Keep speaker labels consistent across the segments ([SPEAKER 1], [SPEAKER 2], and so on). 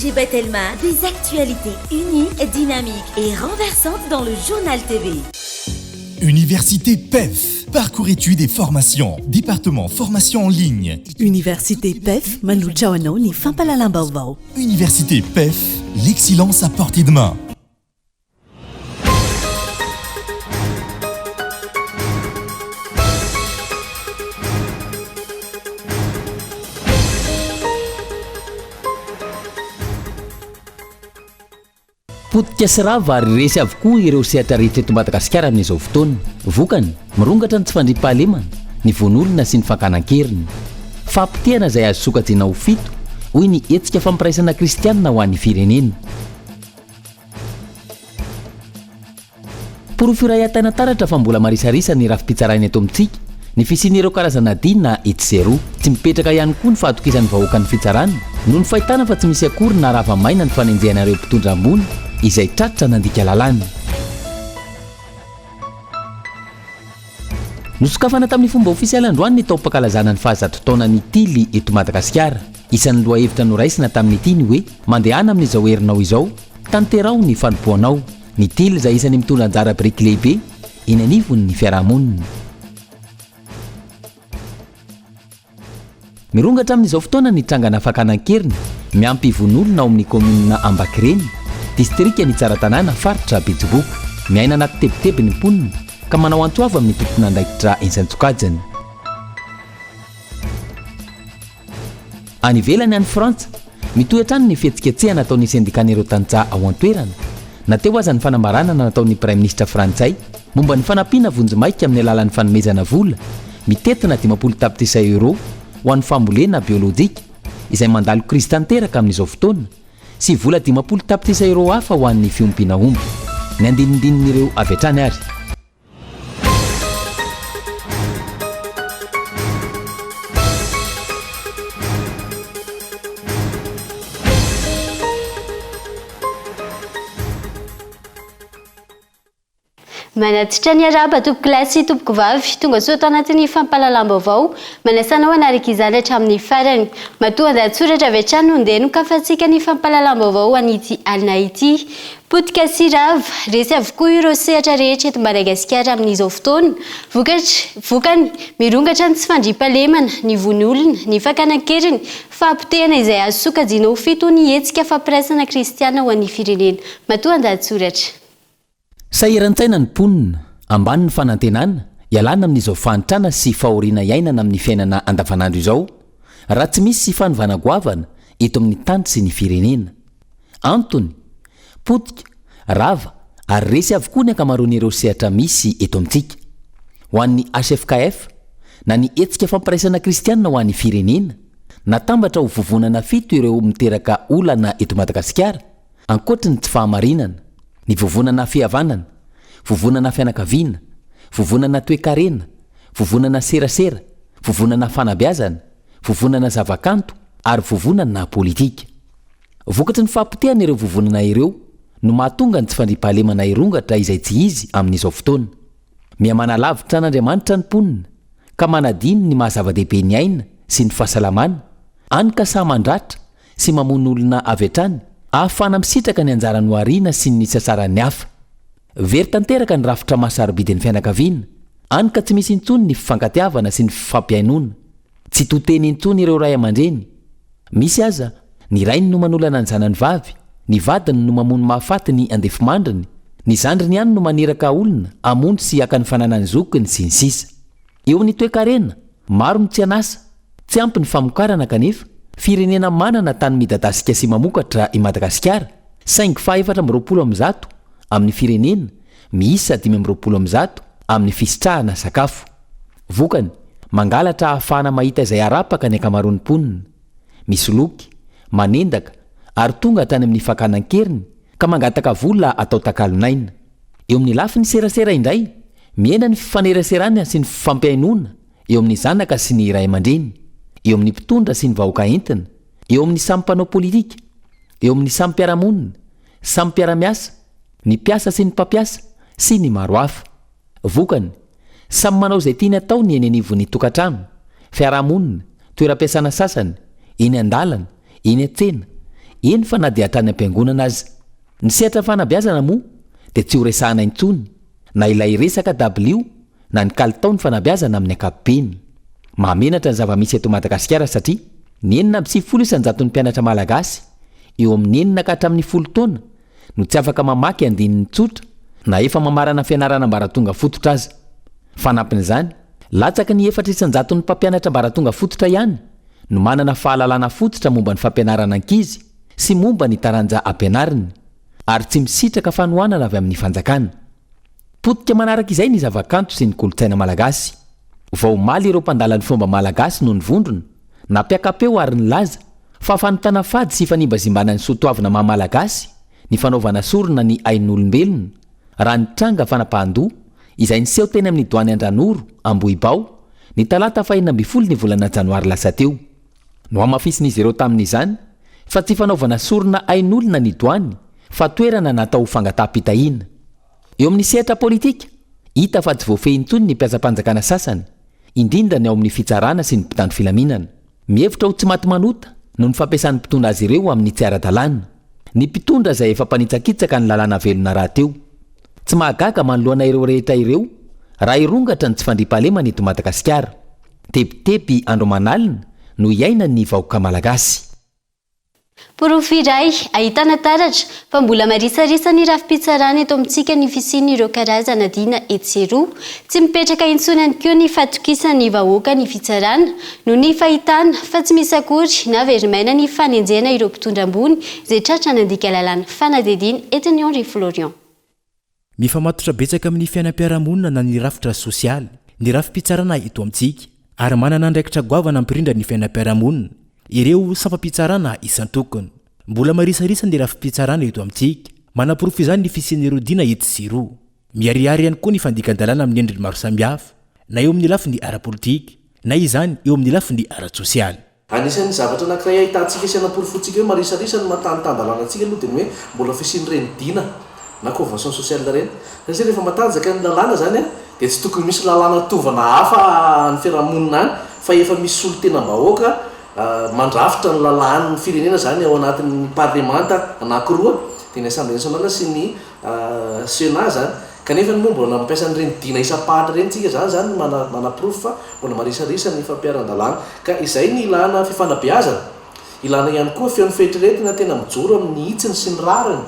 [SPEAKER 1] ONG Batelma, des actualités uniques, dynamiques et renversantes dans le Journal TV.
[SPEAKER 2] Université PEF, parcours études et formation, département formation en ligne.
[SPEAKER 3] Université PEF, manolotra ho anao ny fampahalalam-baovao.
[SPEAKER 2] Université PEF, l'excellence à portée de main.
[SPEAKER 4] Potika sy rava ary resy avokoa ireo sehatra rehetra eto Madagasikara amin'izao fotoana. Vokany, mirongatra ny tsy fandriampahalemana, ny vono olona sy ny fakana an-keriny. Fahapotehana izay azo sokajiana ho fito, hoy ny hetsika fampiraisana kristianina ho an'ny firenena. Porofo iray ahitana taratra fa mbola marisarisa ny rafi-pitsarana eto amintsika ny fisian'ireo karazana dina etsy sy eroa. Tsy mipetraka ihany koa ny fahatokisan'ny vahoaka ny fitsarana noho ny fahitana fa tsy misy akory na rava maina ny fanenjehana ireo mpitondra ambony izay tratra nandika lalàna. Nosokafana tamin'ny fomba ofisialy androany ny taom-pankalazana ny fahazato taonan'ny Tily eto Madagasikara. Isan'ny lohahevitra noraisina tamin'ity ny hoe Mandehana amin'izao herinao izao, tanteraho ny fanompoanao. Ny Tily izay isan'ny mitondra anjara biriky lehibe eny anivon'ny fiarahamonina. Mirongatra amin'izao fotoana ny trangana fakana an-keriny miampy vono olona ao amin'ny kaominina Ambakireny, distrikan'i Tsaratanàna, faritra Betsiboka. Miaina anaty tebiteby ny mponina ka manao antso avo amin'ny tompon'andraikitra isan-tsokajiny. Any ivelany any Frantsa, mitohy hatrany ny fihetsiketsehana ataon'ny sendikan'ireo tantsaha ao an-toerana, na teo aza ny fanambarana nataon'ny praiminisitra frantsay momba ny fanampiana vonjimaika amin'ny alalan'ny fanomezana vola mitentina 50 tapitrisa euros ho an'ny fambolena biolojika izay mandalo krizy tanteraka amin'izao fotoana sy vola 50 tapitrisa euros hafa ho an'ny fiompiana omby. Ny andinindinin'ireo avy hatrany ary.
[SPEAKER 5] Manatitra ny arahaba tompokolahy sy tompokovavy, tonga soa ato anatin'ny fampahalalam-baovao. Manasa anao hanaraka izany hatramin'ny farany. Matoa an-dahatsoratra avy hatrany no ndeha nokafantsika ny fampahalalam-baovao ho an'ity alina ity. Potika sy rava, resy avokoa ireo sehatra rehetra eto Madagasikara amin'izao fotoana. Vokatra, vokany, mirongatra ny tsy fandriampahalemana, ny vono olona, ny fakana an-keriny, fahapotehana izay azo sokajiana ho fito ny hetsika fampiraisana kristiana ho an'ny firenena. Matoa an-dahatsoratra.
[SPEAKER 4] Sahiran-tsaina ny mponina, ambany ny fanantenana, ialana amin'izao fahantrana sy fahoriana iainana amin'ny fiainana andavanandro izao, raha tsy misy fanovana goavana eto amin'ny tany sy ny firenena. Antony, potika, rava ary resy avokoa ny ankamaroan'ireo sehatra misy eto amintsika. Ho an'ny HFKF, na ny Hetsika Fampiraisana Kristianina ho an'ny Firenena, natambatra ho vovonana fito ireo miteraka olana eto Madagasikara, ankoatry ny tsy fahamarinana, ny vovonana fihavanana, vovonana fianakaviana, vovonana toekarena, vovonana serasera, vovonana fanabeazana, vovonana zavakanto ary vovonana politika. Vokatry ny fahapotehana ireo vovonana ireo no mahatonga ny tsy fandriampahalemana hirongatra izay tsy izy amin'izao fotoana. Miha-manalavitra an'Andriamanitra ny mponina ka manadino ny maha-zava-dehibe ny aina sy ny fahasalamana, any ka sahy mandratra sy mamono olona avy hatrany ahafahana misitraka ny anjara nohariana sy ny sasaran'ny hafa. Very tanteraka ny rafitra maha-sarobidin'ny fianakaviana, any ka tsy misy intsony ny fifankatiavana sy ny fifampihainoana. Tsy to teny intsony ireo ray aman-dreny. Misy aza, ny rainy no manolana ny zanany vavy, ny vadiny no mamono mahafaty ny andefimandriny, ny zandriny ihany no maniraka olona hamono sy haka ny fananan'ny zokiny sy ny sisa. Eo amin'ny toekarena, maro ny tsy an'asa, tsy ampy ny famokarana kanefa, firenena manana tany midadasika sy mamokatra i Madagasikara, saingy faha 124 amin'ny firenena miisa 125 amin'ny fisitrahana sakafo. Vokany, mangalatra ahafahana mahita izay harapaka ny ankamaroan'ny mponina. Misoloky, manendaka ary tonga hatrany amin'ny fakana an-keriny ka mangataka vola atao takalon'aina. Eo amin'ny lafiny serasera indray, mihena ny fifaneraserana sy ny fifampihainoana eo amin'ny zanaka sy ny ray aman-dreny, eo amin'ny mpitondra sy ny vahoaka entina, eo amin'ny samy mpanao politika, eo amin'ny samy mpiara-monina, samy mpiara-miasa, ny mpiasa sy ny mpampiasa, sy ny maro hafa. Vokany, samy manao izay tiany atao ny eny anivon'ny tokantrano, fiarahamonina, toeram-piasana sasany, eny an-dalana, eny an-tsena. eny fa na dia hatrany am-piangonana aza. Ny sehatra fanabeazana moa dia tsy ho resahana intsony na ilay resaka dabilio na ny kalitaon'ny fanabeazana amin'ny ankapobeny. Mahamenatra ny zava-misy eto Madagasikara satria ny 96 isan-jaton'ny mpianatra malagasy eo amin'ny enina ka hatramin'ny folo taona no tsy afaka mamaky andininy tsotra na efa mamarana fianarana ambaratonga fototra aza. Fanampin'izany, latsaky ny efatra isan-jaton'ny mpampianatra ambaratonga fototra ihany no manana fahalalana fototra momba ny fampianarana ankizy sy momba ny taranja ampianariny, ary tsy misitraka fanohanana avy amin'ny fanjakana. Potika manaraka izay ny zavakanto sy ny kolontsaina malagasy. Vao omaly ireo mpandala ny fomba malagasy no nivondrona, nampiaka-peo ary nilaza fa fanotana fady sy fanimbazimbana ny soatoavina maha malagasy ny fanaovana sorona ny ain'olombelona raha nitranga fanapahan-doha izay niseho teny amin'ny Doany Andranoro, Ambohibao, ny talata fahenina ambin'ny folo ny volana janoary lasa teo. Nohamafisin'izy ireo tamin'izany fa tsy fanaovana sorona ain'olona ny doany fa toerana natao ho fangataham-pitahiana. Eo amin'ny sehatra politika, hita fa tsy voafehy intsony ny mpiasam-panjakana sasany, indrindra ny ao amin'ny fitsarana sy ny mpitandro filaminana. Mihevitra ho tsy maty manota noho ny fampiasan'ny mpitondra azy ireo amin'ny tsy ara-dalàna. Ny mpitondra izay efa mpanitsakitsaka ny lalàna velona rahateo. Tsy mahagaga manoloana ireo rehetra ireo raha hirongatra ny tsy fandriampahalemana eto Madagasikara. Tebiteby andro aman'alina no iainan'ny vahoaka malagasy.
[SPEAKER 5] Porofo iray ahitana taratra fa mbola marisarisa ny rafi-pitsarana eto amintsika ny fisian'ireo karazana dina etsy sy eroa. Tsy mipetraka intsony ihany koa ny fahatokisan'ny vahoaka ny fitsarana noho ny fahitana fa tsy misy akory na very maina ny fanenjehana ireo mpitondra ambony izay tratra nandika lalàna. Fanadihadiana entin'i Henri Florian.
[SPEAKER 6] Mifamatotra betsaka amin'ny fiainam-piarahamonina na ny rafitra sosialy ny rafi-pitsarana eto amintsika ary manana andraikitra goavana hampirindra ny fiainam-piarahamonina ireo sampam-pitsarana isan-tokony. Mbola marisarisa ny rafi-pitsarana eto amintsika. Manaporofo izany ny fisian'ireo dina etsy sy eroa. Miharihary ihany koa ny fandikan-dalàna amin'ny endriny maro samihafa na eo amin'ny lafiny ara-politika na izany eo amin'ny lafiny ara-tsosialy.
[SPEAKER 7] Anisan'ny zavatra anankiray ahitantsika sy anaporofoantsika hoe marisarisa ny maha tany tan-dalàna antsika aloha dia ny hoe mbola fisian'ireny dina na convention sociale ireny. Satria rehefa matanjaka ny lalàna izany dia tsy tokony misy lalàna tovana hafa any fiarahamonina any fa efa misy solontenam-bahoaka mandrafitra ny lalàn'ny firenena izany ao anatin'ny parlemanta anankiroa dia ny assemblée nationale sy ny Sénat izany. Kanefa moa mbola mampiasa an'ireny dina isam-paritra ireny tsika izany izany manaporofo fa mbola marisarisa ny fampiharan-dalàna. Ka izay ny ilana fifanabeazana. Ilana ihany koa feon'ny fieritreretina tena mijoro amin'ny hitsiny sy ny rariny.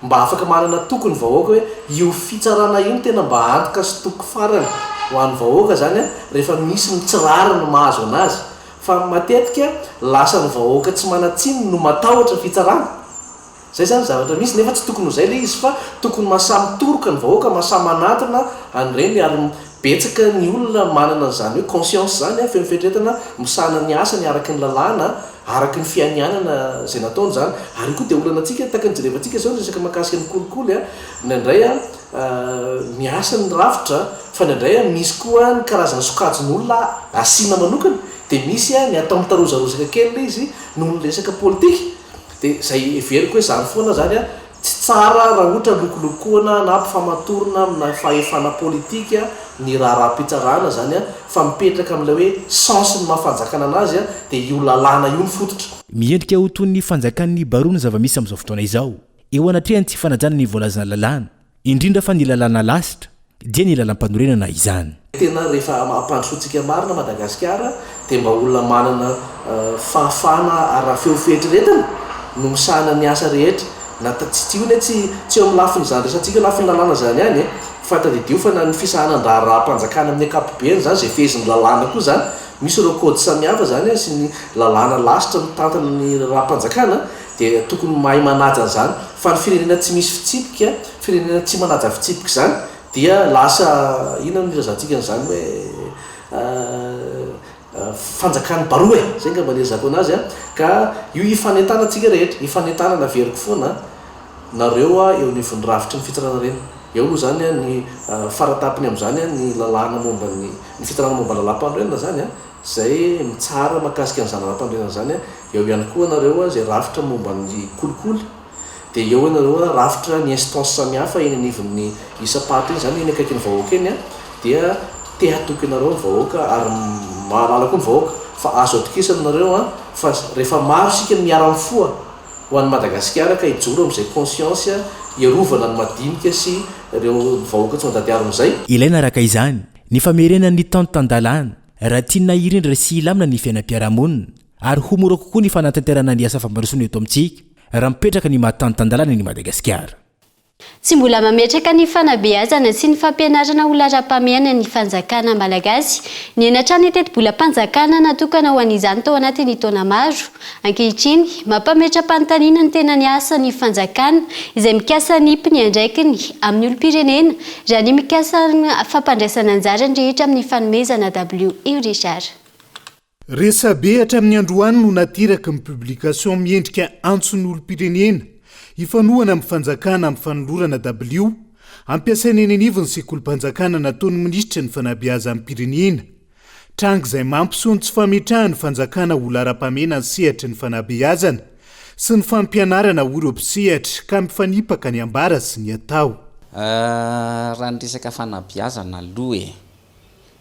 [SPEAKER 7] Mba afaka manana toky ny vahoaka hoe io fitsarana io no tena mba antoka sy toky farany ho an'ny vahoaka izany rehefa misy ny tsy rariny mahazo an'azy. Fa matetika lasa ny vahoaka tsy manan-tsiny no matahotra fitsarana. Zay zany zavatra misy nefa tsy tokony ho zay le izy fa tokony mahasahy mitoroka ny vahoaka, mahasahy manantona an'ireny ary betsaka ny olona manana an'izany hoe conscience zany an, feno fieritreretana misahana ny asany araky ny lalàna, araky ny fianianana zay nataony zany. Ary io koa dia olana antsika tahaka ny jerevantsika zao ny resaka mahakasika ny kolikoly an, indraindray an miasa ny rafitra fa indraindray an misy koa ny karazana sokajin'olona asiana manokana dia misy ny atao mitarozarozaka kely le izy noho ny resaka politika. Dia izay heveriko hoe izany foana izany an, tsy tsara raha ohatra lokolokoana na ampifamatorina amina fahefana politika ny raharaham-pitsarana izany an, fa mipetraka amin'ilay hoe sens ny maha fanjakana anazy an, dia io lalàna io no fototra.
[SPEAKER 6] Miendrika ho toy ny fanjakan'ny baroa ny zava-misy amin'izao fotoana izao, eo anatrehan'ny tsy fanajana ny voalazan'ny lalàna. Indrindra fa ny lalàna lasitra dia ny lalàmpanorenana izany.
[SPEAKER 7] Tena rehefa ampandrosoantsika marina Madagasikara dia mba olona manana fahafahana ara-feo fieritreretana no misahana ny asa rehetra na tsy tsy io anie tsy tsy eo amin'ny lafiny izany resatsika eo lafiny lalàna izany ihany e fa tadidio fa na ny fisahanan-draharaham-panjakana amin'ny ankapobeny izany izay fehezin'ny lalàna koa izany misy ireo code samihafa izany sy ny lalàna lasitra mitantana ny raharaham-panjakana dia tokony mahay manaja an'izany fa ny firenena tsy misy fitsipika, firenena tsy manaja fitsipika izany dia lasa inona no ilazantsika an'izany hoe fanjakan'ny baroa e! Izay angamba ny ilazako anazy an, ka io ifanentanantsika rehetra, ifanentanana averiko foana nareo eo anivon'ny rafitry ny fitsarana ireny, eo aloha izany an ny faratapony amin'izany an ny lalàna momba ny ny fitsarana momba ny lalàm-panorenana izany an, izay mitsara mahakasika an'izany lalàmpanorenana izany, eo ihany koa ianareo izay rafitra momba ny kolikoly, dia eo ianareo rafitra ny instance samihafa eny anivon'ny isam-paritra eny, izany eny akaikin'ny vahoaka eny, dia te hatoky anareo ny vahoaka ary mahalala koa ny vahoaka fa azo atokisana nareo fa rehefa maro isika no miara-mifoha. ho an'i Madagasikara ka hijoro amin'izay conscience hiarovana ny madinika sy ireo vahoaka tsy mandady harona izay.
[SPEAKER 6] Ilaina araka izany ny famerenana ny tany tan-dalàna raha tiana hirindra sy hilamina ny fiainam-piarahamonina ary ho mora kokoa ny fanatanterahana ny asa fampandrosoana eto amintsika raha mipetraka ny maha tany tan-dalàna an'i Madagasikara.
[SPEAKER 5] Tsy mbola mametraka ny fanabeazana sy ny fampianarana ho laharam-pahamehana ny fanjakana malagasy. Nihena hatrany ny tetibolam-panjakana natokana ho an'izany tao anatin'ny taona maro. Ankehitriny, mampametra-panontaniana ny tena ny asan'ny fanjakana izay mikasa hanipy ny andraikiny amin'ny olom-pirenena raha ny mikasa fampandraisana anjara ny rehetra amin'ny fanomezana WE Richard.
[SPEAKER 8] Resabe hatramin'ny androany no nateraky ny publication miendrika antson'ny olom-pirenena hifanohana amin'ny fanjakana amin'ny fanolorana dabilio ampiasaina eny anivon'ny sekolim-panjakana nataon'ny minisitry ny fanabeazam-pirenena. Tranga izay mampiseho ny tsy fametrahan'ny fanjakana ho laharam-pahamehana ny sehatry ny fanabeazana sy ny fampianarana hoy ireo mpisehatra ka mifanipaka ny ambara sy ny atao.
[SPEAKER 9] Raha ny resaka fanabeazana aloha e!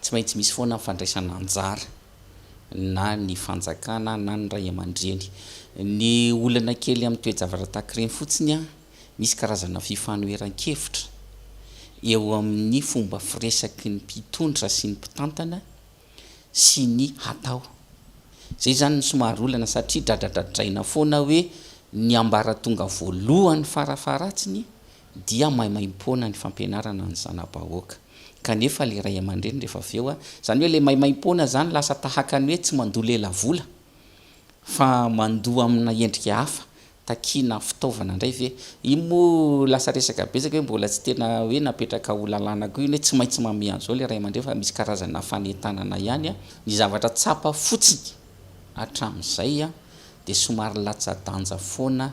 [SPEAKER 9] Tsy maintsy misy foana ny fandraisana anjara na ny fanjakana na ny ray aman-dreny. Ny olana kely amin'ny toe-javatra tahaka ireny fotsiny an, misy karazana fifanoheran-kevitra eo amin'ny fomba firesaky ny mpitondra sy ny mpitantana sy ny hatao. Izay izany no somary olana satria dradradradraina foana hoe ny ambaratonga voalohany farafaharatsiny dia maimaimpoana ny fampianarana ny zana-bahoaka. Kanefa le ray aman-dreny rehefa avy eo, izany hoe le maimaimpoana izany lasa tahaka ny hoe tsy mandoa lelavola fa mandoa amina endrika hafa, takiana fitaovana indray ve? Iny moa lasa resaka betsaka hoe mbola tsy tena hoe napetraka ho lalàna koa iny hoe tsy maintsy manome an'izao le ray aman-dreny fa misy karazana fanentanana ihany. Ny zavatra tsapa fotsiny hatramin'izay dia somary latsa-danja foana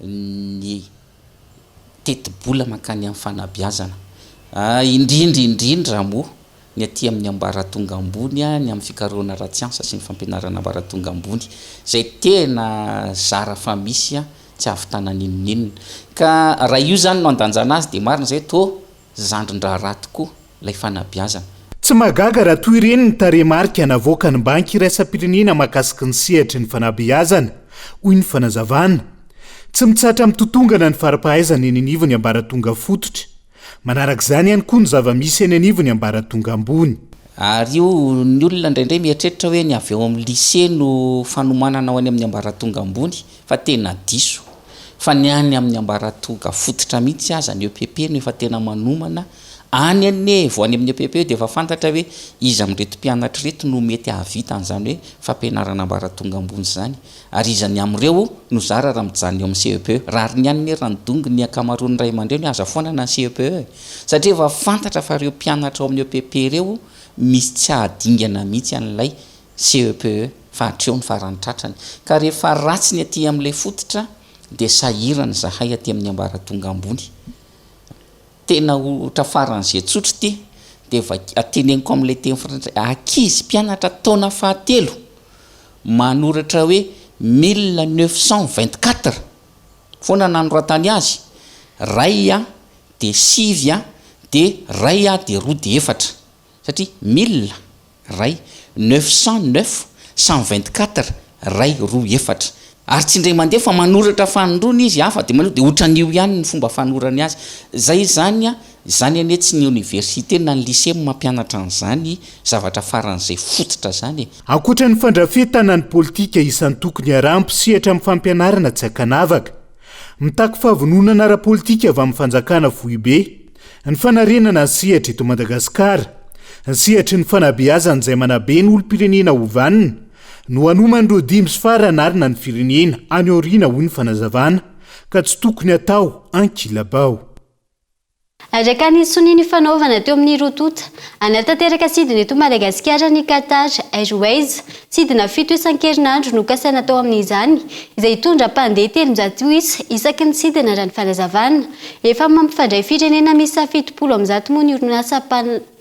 [SPEAKER 9] ny tetibola mankany amin'ny fanabeazana, indrindra indrindra moa ny aty amin'ny ambaratonga ambony, ny amin'ny fikarohana ara-tsiansa sy ny fampianarana ambaratonga ambony, izay tena zara fa misy tsy ahavitana n'inon'inona. Ka raha io izany no andanjana azy dia marina izay toa zandrin-draharaha tokoa ilay fanabeazana.
[SPEAKER 8] Tsy mahagaga raha toy ireny ny tarehimarika navoakan'ny Banky iraisam-pirenena mahakasiky ny sehatry ny fanabeazana, hoy ny fanazavana. Tsy mitsahatra mitotongana ny fari-pahaizana eny anivon'ny ambaratonga fototra. Manaraka izany ihany koa ny zava-misy eny anivon'ny ambaratonga ambony.
[SPEAKER 9] Ary io, ny olona indraindray mieritreritra hoe ny avy ao amin'ny lycée no fanomanana ho any amin'ny ambaratonga ambony, fa tena diso. Fa ny any amin'ny ambaratonga fototra mihitsy aza, ny EPP no efa tena manomana, any anie vao any amin'ny EPP dia efa fantatra hoe iza amin'ireto mpianatra ireto no mety hahavita an'izany hoe fampianarana ambaratonga ambony izany. Ary iza ny amin'ireo no zara raha mijanona eo amin'ny CEPE? Rariny ihany anie raha nidongy ny ankamaroan'ny ray aman-dreny hoe aza foanana ny CEPE e! Satria efa fantatra fa ireo mpianatra ao amin'ny EPP ireo misy tsy hahadingana mihitsy an'ilay CEPE fa hatreo ny farany tratrany. Ka rehefa ratsy ny aty amin'ilay fototra dia sahirana izahay aty amin'ny ambaratonga ambony. Tena ohatra faran'izay tsotra ity dia vaky, teneniko amin'ilay teny frantsay, ankizy mpianatra taona fahatelo manoratra hoe 1924 foana nanoratany azy, ray a dia sivy a dia ray a dia roa dia efatra. Satria mille, ray, neuf cent neuf, cent vingt quatre, ray, roa, efatra. Ary tsy indray mandeha fa manoratra fanindroany izy, hafa dia manoratra, dia otran'io ihany ny fomba fanorany azy. Zay izany an, izany anie tsy ny oniversite na ny lycée no mampianatra an'izany zavatra faran'izay fototra zany e.
[SPEAKER 8] Ankoatra ny fandrafetana ny politika isan-tokony iaraha-mpisehatra amin'ny fampianarana tsy ankanavaka. Mitaky fahavononana ara-politika avy amin'ny fanjakana foibe. Ny fanarenana ny sehatra eto Madagasikara, ny sehatry ny fanabeazana izay manabe ny olom-pirenena ho vanona, no hanoman'ireo dimby sy fara hanarina ny firenena any aoriana hoy ny fanazavana, ka tsy tokony hatao ankilabao.
[SPEAKER 5] Araka ny sonia nifanaovana teo amin'ny roa tonta, hanatanteraka sidina eto Madagasikara ny Qatar Airways. Sidina fito isan-kerinandro no kasaina atao amin'izany, izay hitondra mpandeha 300 isa isaky ny sidina raha ny fanazavana. Efa mampifandray firenena miisa 170 moa ny orinasa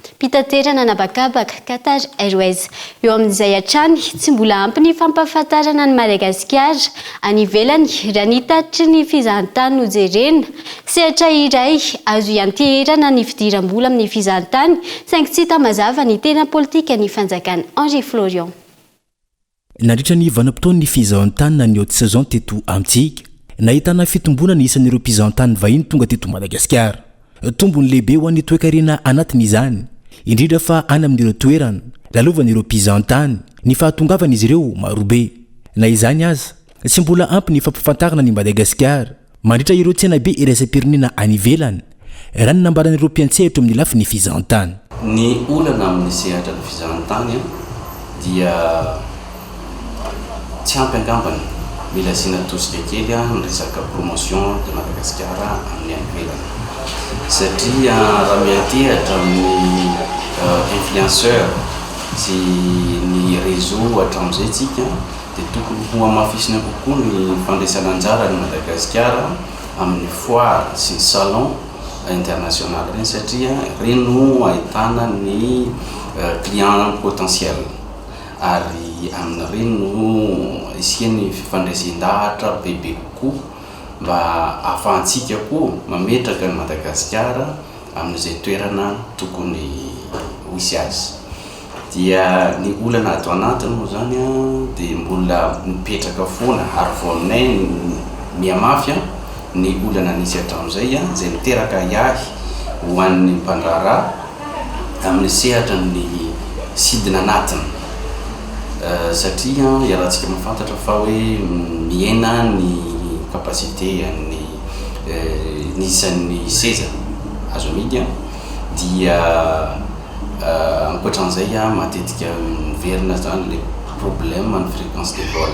[SPEAKER 5] mpitaterana an'habakabaka, Qatar Airways. Eo amin'izay hatrany, tsy mbola ampy ny fampahafantarana an'i Madagasikara any ivelany raha ny tatitry ny fizahantany no jerena. Sehatra iray azo ianteherana ny fidiram-bola amin'ny fizahantany, saingy tsy hita mazava ny tena politikan'ny fanjakana. Henri Florian.
[SPEAKER 6] Nandritra ny vanim-potoan'ny fizahantany na ny haute saison teto amintsika. Nahitana fitomboana ny isan'ireo mpizahantany vahiny tonga teto Madagasikara. Tombony lehibe ho an'ny toekarena anatiny izany, indrindra fa any amin'ireo toerana lalovan'ireo mpizahantany ny fahatongavan'izy ireo marobe. Na izany aza, tsy mbola ampy ny fampahafantarana an'i Madagasikara mandritra ireo tsenabe iraisam-pirenena any ivelany, raha ny nambaran'ireo mpiantsehatra eo amin'ny lafiny fizahantany.
[SPEAKER 10] Ny olana amin'ny sehatra ny fizahantany dia tsy ampy angambany, mila asiana tosika kely ny resaka promotion de Madagasikara amin'ny any ivelany satria raha miantehatra amin'ny influenceur sy ny réseau hatramin'izay tsika dia tokony ho hamafisina kokoa ny fandraisana anjara an'i Madagasikara amin'ny foire sy ny salon international ireny satria ireny no ahitana ny client potentiel ary amin'ireny no hisian'ny fifandraisen-dahatra bebe kokoa mba ahafahantsika koa mametraka an'i Madagasikara amin'izay toerana tokony ho hisy azy. Dia ny olana ato anatiny moa izany dia mbola mipetraka foana ary vao aminay mihamafy ny olana nisy hatramin'izay izay miteraka ahiahy ho an'ny mpandraharaha amin'ny sehatra ny sidina anatiny satria iarahantsika mahafantatra fa hoe mihena ny capacité an'ny ny isan'ny seza azo amidy dia Ankoatran'izay matetika miverina zany le problème ny fréquence de vol.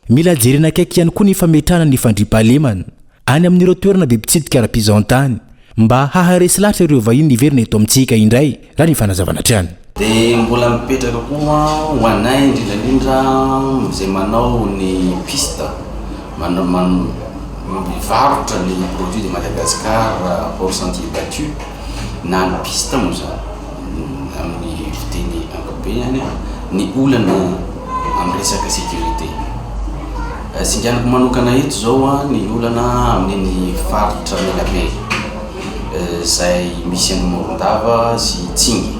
[SPEAKER 6] Mila jerena akaiky ihany koa ny fametrahana ny fandriampahalemana any amin'ireo toerana be mpitsidika ara-pizahantany mba haharesy lahatra ireo vahiny hiverina eto amintsika indray, raha ny fanazavana hatrany.
[SPEAKER 10] Dia mbola mipetraka koa ho anay indrindra indrindra izay manao ny piste, mivarotra ny produit de Madagascar hors sentier battu. na ny piste moa izany amin'ny fiteny ankapobeny ny olana amin'ny resaka sécurité. Singaniko manokana eto izao ny olana amin'iny faritra Menabe izay misy an'i Morondava sy Tsingy.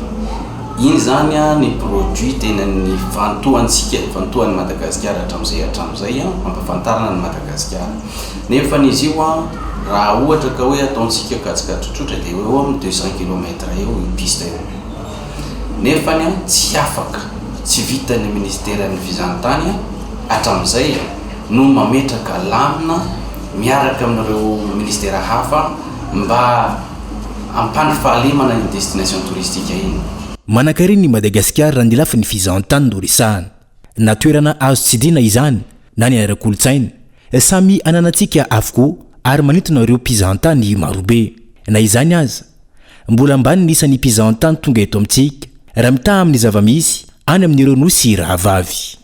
[SPEAKER 10] Iny izany ny produit tena nifantohantsika, nifantohan'i Madagasikara hatramin'izay hatramin'izay hampahafantarana an'i Madagasikara. Nefa izy io an, raha ohatra ka hoe ataontsika kajikajy tsotsotra dia eo amin'ny 200 kilomètre eo io piste io. Nefany an, tsy afaka, tsy vitan'ny ministeran'ny fizahantany an, hatramin'izay an, no mametraka lamina miaraka amin'ireo ministera hafa mba hampandry fahalemana iny destination touristique iny.
[SPEAKER 6] Manankarena i Madagasikara raha ny lafiny fizahantany no resahana. Na toerana azo tsidihina izany na ny ara-kolontsaina. Samy ananantsika avokoa ary manintona ireo mpizahantany marobe. Na izany aza, mbola ambany ny isan'ny mpizahantany tonga eto amintsika raha mitaha amin'ny zava-misy any amin'ireo nosy rahavavy.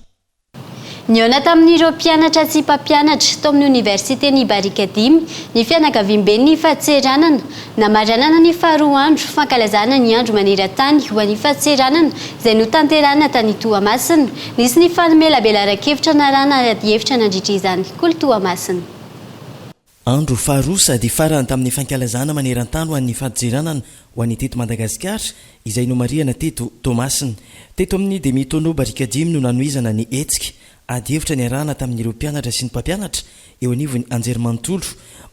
[SPEAKER 5] Nihaona tamin'ireo mpianatra sy mpampianatra tao amin'ny oniversiten'i Barikadimy ny fianakaviamben'ny fadintseranana. Namaranana ny faharoa andro fankalazana ny andro maneran-tany ho an'ny fadintseranana izay notanterahina tany Toamasina. Nisy ny famelabelaran-kevitra narahana adihevitra nandritra izany. Kolo Toamasina.
[SPEAKER 11] Andro faharoa sady farany tamin'ny fankalazana maneran-tany ho an'ny fadintseranana ho an'ny teto Madagasikara izay nomarihana teto Toamasina. Teto amin'ny Demi Tonneau Barikadimy no nanohizana ny hetsika. Adihevitra niarahana tamin'ireo mpianatra sy ny mpampianatra eo anivon'ny anjerimanontolo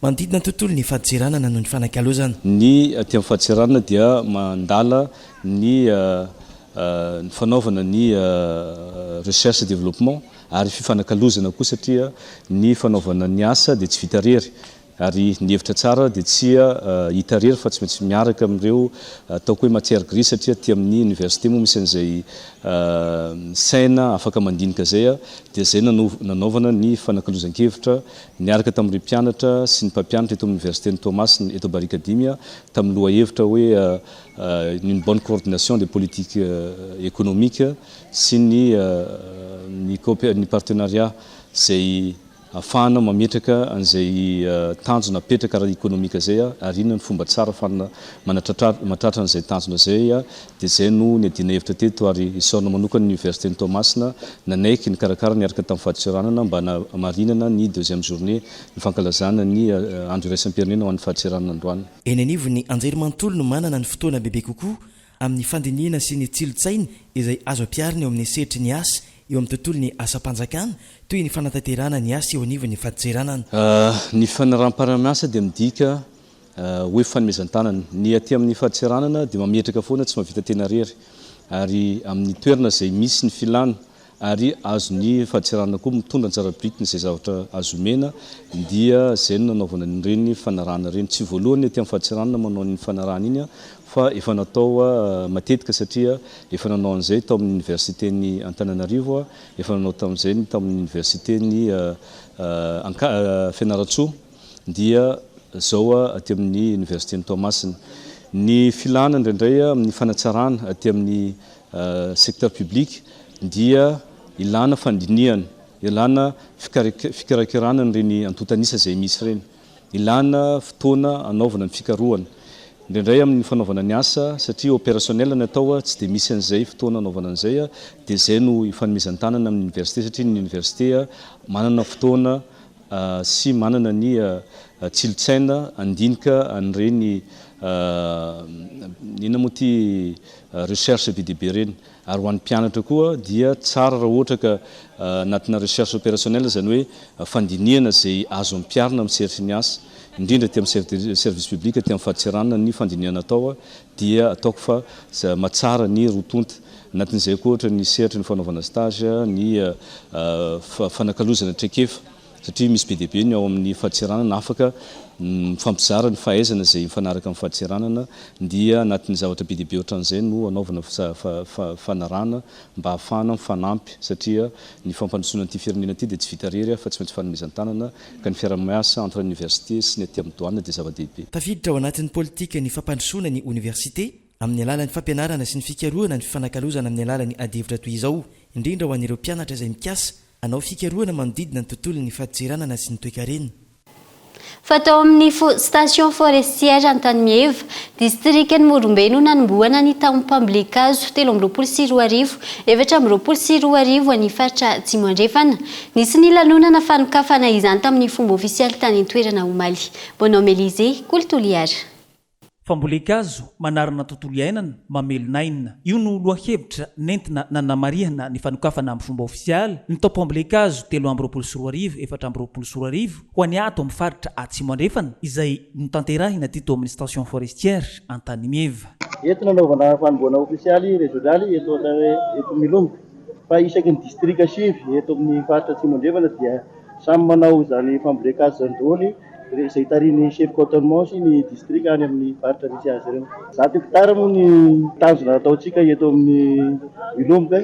[SPEAKER 11] manodidina ny tontolon'ny fadintseranana noho ny fanakalozana.
[SPEAKER 12] Ny aty amin'ny fadintseranana dia mandala ny ny fanaovana ny recherche et développement ary fifanakalozana koa satria ny fanaovana ny asa dia tsy vita irery ary ny hevitra tsara dia tsy hita irery fa tsy maintsy miaraka amin'ireo ataoko hoe matière grise satria aty amin'ny université moa misy an'izay saina afaka mandinika izay dia izay nanaovana ny fanakalozan-kevitra niaraka tamin'ireo mpianatra sy ny mpampianatra eto amin'ny université-n'i Toamasina eto Barikadimy tamin'ny lohahevitra hoe une bonne coordination des politiques économiques sy ny ny partenariat izay ahafahana mametraka an'izay tanjona apetraka ara-ekonomika izay ary inona ny fomba tsara ahafahana manatratra mahatratra an'izay tanjona izay dia izay no niadiana hevitra teto ary isaorana manokana ny Oniversiten'i Toamasina nanaiky nikarakara niaraka tamin'ny fadintseranana mba hanamarinana ny deuxième journée ny fankalazana ny andro iraisam-pirenena ho an'ny fadintseranana androany.
[SPEAKER 11] Eny anivon'ny anjerimanontolo no manana ny fotoana bebe kokoa amin'ny fandinihana sy ny tsilo-tsaina izay azo ampiharina eo amin'ny sehatry ny asa. eo amin'ny tontolon'ny asam-panjakana toy ny fanatanterahana ny asa eo anivon'ny fadintseranana.
[SPEAKER 12] Ny fanaraham-piarahamiasa dia midika hoe fanomezan-tanana. Ny aty amin'ny fadintseranana dia mametraka foana tsy mahavita tena irery ary amin'ny toerana izay misy ny filana ary azon'ny fadintseranana koa mitondra anjara birikiny izay zavatra azo omena dia izay no nanaovana an'ireny fanarahana ireny. Tsy voalohany ny aty amin'ny fadintseranana manao an'iny fanarahana iny fa efa natao matetika satria efa nanao an'izay tao amin'ny oniversiten'i Antananarivo, efa nanao tamin'izay ny tamin'ny oniversiten'i Fianarantsoa dia izao aty amin'ny oniversiten'i Toamasina. Ny filana indraindray amin'ny fanatsarana aty amin'ny secteur public dia ilana fandinihana, ilana fikirakirana an'ireny antontan'isa izay misy ireny, ilana fotoana hanaovana ny fikarohana. Indraindray amin'ny fanaovana ny asa, satria opérationnel ny atao, tsy dia misy an'izay fotoana hanaovana an'izay, dia izay no ifanomezan-tanana amin'ny université satria ny université manana fotoana sy manana ny tsilontsaina handinika an'ireny inona moa ity recherche be dia be ireny. Ary ho an'ny mpianatra koa dia tsara raha ohatra ka anatina recherche opérationnelle, izany hoe fandinihana izay azo ampiharina amin'ny sehatry ny asa, indrindra aty amin'ny service public, aty amin'ny fadintseranana ny fandinihana atao dia ataoko fa mahatsara ny roa tonta. Anatin'izay koa ohatra ny sehatry ny fanaovana stage, ny fanakalozana traikefa. Satria misy be dia be ny ao amin'ny fadintseranana afaka mifampizara ny fahaizana izay mifanaraka amin'ny fadintseranana dia anatin'ny zavatra be dia be ohatran'izay no anaovana fanarahana mba hahafahana mifanampy satria ny fampandrosoana an'ity firenena ity dia tsy vita irery fa tsy maintsy fanomezan-tanana ka ny fiaraha-miasa entre ny université sy ny aty amin'ny douane dia zava-dehibe.
[SPEAKER 11] Tafiditra ao anatin'ny politikan'ny fampandrosoana ny oniversite amin'ny alalan'ny fampianarana sy ny fikarohana ny fifanakalozana amin'ny alalan'ny adihevitra toy izao, indrindra ho an'ireo mpianatra izay mikasa Hanao fikarohana manodidina ny tontolon'ny fadintseranana sy ny toekarena.
[SPEAKER 5] Fa tao amin'ny Station Forestière Antanimieva, distrikan'i Morombe no nanombohana ny taom-pambolen-kazo 2023, 2024 any faritra Atsimo Andrefana. Nisy ny lanonana fanokafana izany tamin'ny fomba ofisialy tany an-toerana omaly. Bonhomme Elysée, Kolo Toliara.
[SPEAKER 6] Fambolen-kazo, manarina tontolo iainana, mamelona aina. Io no lohahevitra nentina nanamarihana ny fanokafana amin'ny fomba ofisialy ny taom-pambolen-kazo 2023, 2024 ho an'ny ato amin'ny faritra Atsimo Andrefana izay notanterahina teto amin'ny Station Forestière Antanimieva.
[SPEAKER 13] Eto nanaovana fanombohana ofisialy rezionaly eto eto Milongo fa isaky ny distrika sivy eto amin'ny faritra Atsimo Andrefana dia samy manao izany fambolen-kazo izany daholo izay tarihin'ny chef cantonnement sy ny distrika any amin'ny faritra misy azy ireo. 100 hectares moa ny tanjona ataontsika eto amin'ny Ilomboka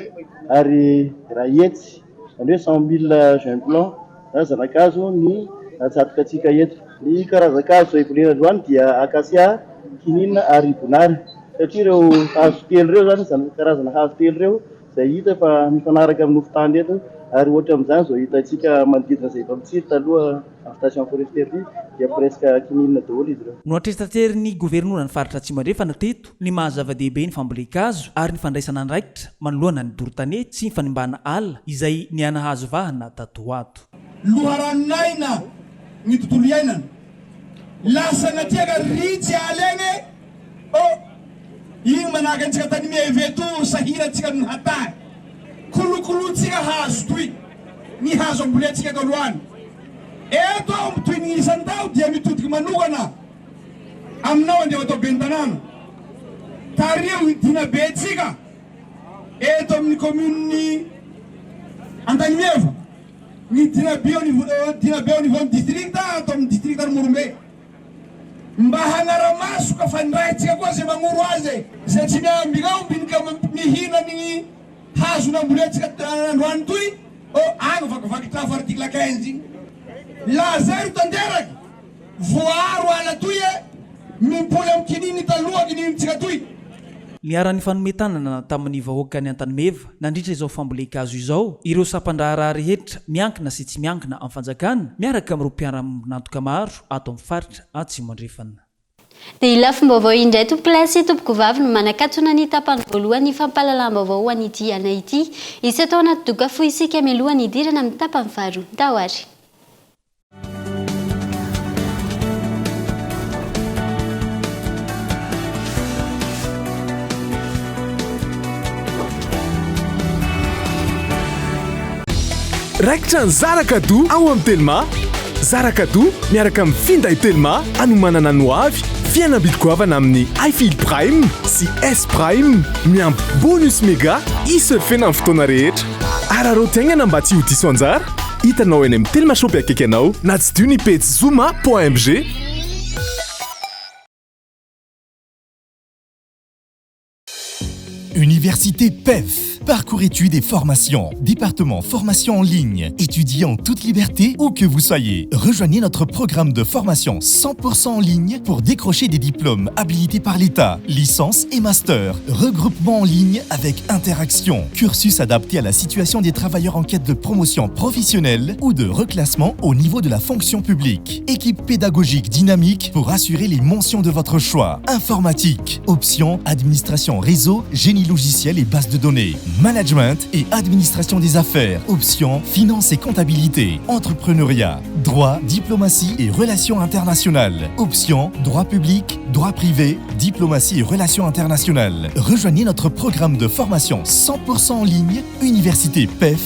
[SPEAKER 13] ary iray hetsy, izany hoe 100 mille jeunes plants na zana-kazo ny atsatokantsika eto. Ny karazan-kazo izay volena androany dia acacia, kininina ary bonary satria ireo hazo telo ireo izany, izany karazana hazo telo ireo izay hita fa mifanaraka amin'ny nofon-tany eto ary ohatra amin'izany izao hitantsika manodidina izay efa mitsiry taloha amin'ny station forestière ity dia presque kininina daholo izy ireo.
[SPEAKER 6] Nohatrestatserin'ny governoran'ny faritra Atsimo Andrefana teto ny maha zava-dehibe ny fambolen-kazo ary ny fandraisana andraikitra manoloana ny doro tanety sy ny fanimbana ala izay nihanahazo vahana tato ho ato.
[SPEAKER 14] Loharanon'aina ny tontolo iainana. Lasa natriaka ritsy alegny oh igny manahaka antsika tany Mieve to sahira antsika no hatahy. Kolokolointsika hazo toy ny hazo ambolentsika taloha any. Eto aho mitohy ny isan-tao dia mitodiky manokana aminao Andriamatoa Ben'ny Tanàna. Tariho ny dinabentsika eto amin'ny kaominin'i Antanimieva. Ny dinabe au niveau dinabe au niveau ny district ato amin'ny district Morombe. Mba hagnara-maso ka fa ndraitsika koa ze magnoro azy e. Ze tsy miambigna ombiny ka mihina ny hazo nambolentsika androany toy, oh agny vakivaky trafo article 15 igny. Lazairo tanteraky, voaaro ala toy e, mimpoly am kininy taloha kininitsika toy.
[SPEAKER 6] Niara-nifanome tanana tamin'ny vahoakan'i Antanimeva nandritra izao fambolen-kazo izao ireo sampan-draharaha rehetra miankina sy tsy miankina amin'ny fanjakana miaraka amin'ireo mpiara-miombon'antoka maro ato amin'ny faritra Atsimo Andrefana.
[SPEAKER 5] Dia lafim-baovao indray tompokolahy sy tompokovavy no manakatona ny tapany voalohan'ny fampahalalam-baovao ho an'ity alina ity. Hisy atao anaty doka fohy isika mialohan'ny hidirana amin'ny tapany faharoa. Ndao ary.
[SPEAKER 15] Raikitra ny zara cadeau ao amin'ny Telma. Zara cadeau miaraka amin'ny finday Telma hanomanana ny hoavy, fihenam-bidy goavana amin'ny iFeel Prime sy S Prime, miampy bonus mega hi-surfer-na amin'ny fotoana rehetra. Araraoty haingana mba tsy ho diso anjara. Hitanao eny amin'ny Telma Shop akaiky anao na tsidiho ny pejy zoma point mg.
[SPEAKER 2] Université PEF, parcours études et formation, département formation en ligne, étudiez en toute liberté où que vous soyez. Rejoignez notre programme de formation 100% en ligne pour décrocher des diplômes habilités par l'État, licence et master, regroupement en ligne avec interaction, cursus adapté à la situation des travailleurs en quête de promotion professionnelle ou de reclassement au niveau de la fonction publique. Équipe pédagogique dynamique pour assurer les mentions de votre choix. Informatique, option, administration réseau, génie logiciel et base de données, management et administration des affaires, option, finance et comptabilité, entrepreneuriat, droit, diplomatie et relations internationales, option, droit public, droit privé, diplomatie et relations internationales. Rejoignez notre programme de formation 100% en ligne, Université PEF,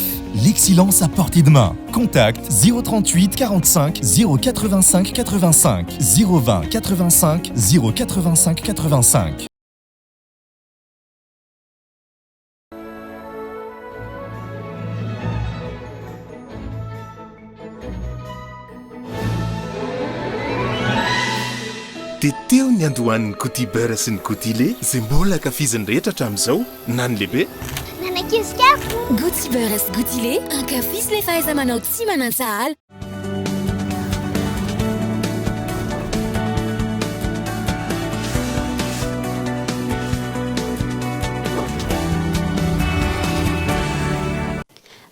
[SPEAKER 2] l'excellence à portée de main. Contact 038 45 085 85 020 85 085 85.
[SPEAKER 15] Dia teo ny andohan'ny Gouty Beurre sy ny Gouty Lait izay mbola ankafizin'ny rehetra hatramin'izao, na ny lehibe.
[SPEAKER 1] Na ny ankizy kely. Gouty Beurre sy Gouty Lait, ankafizo ilay fahaiza-manao tsy manan-tsahala.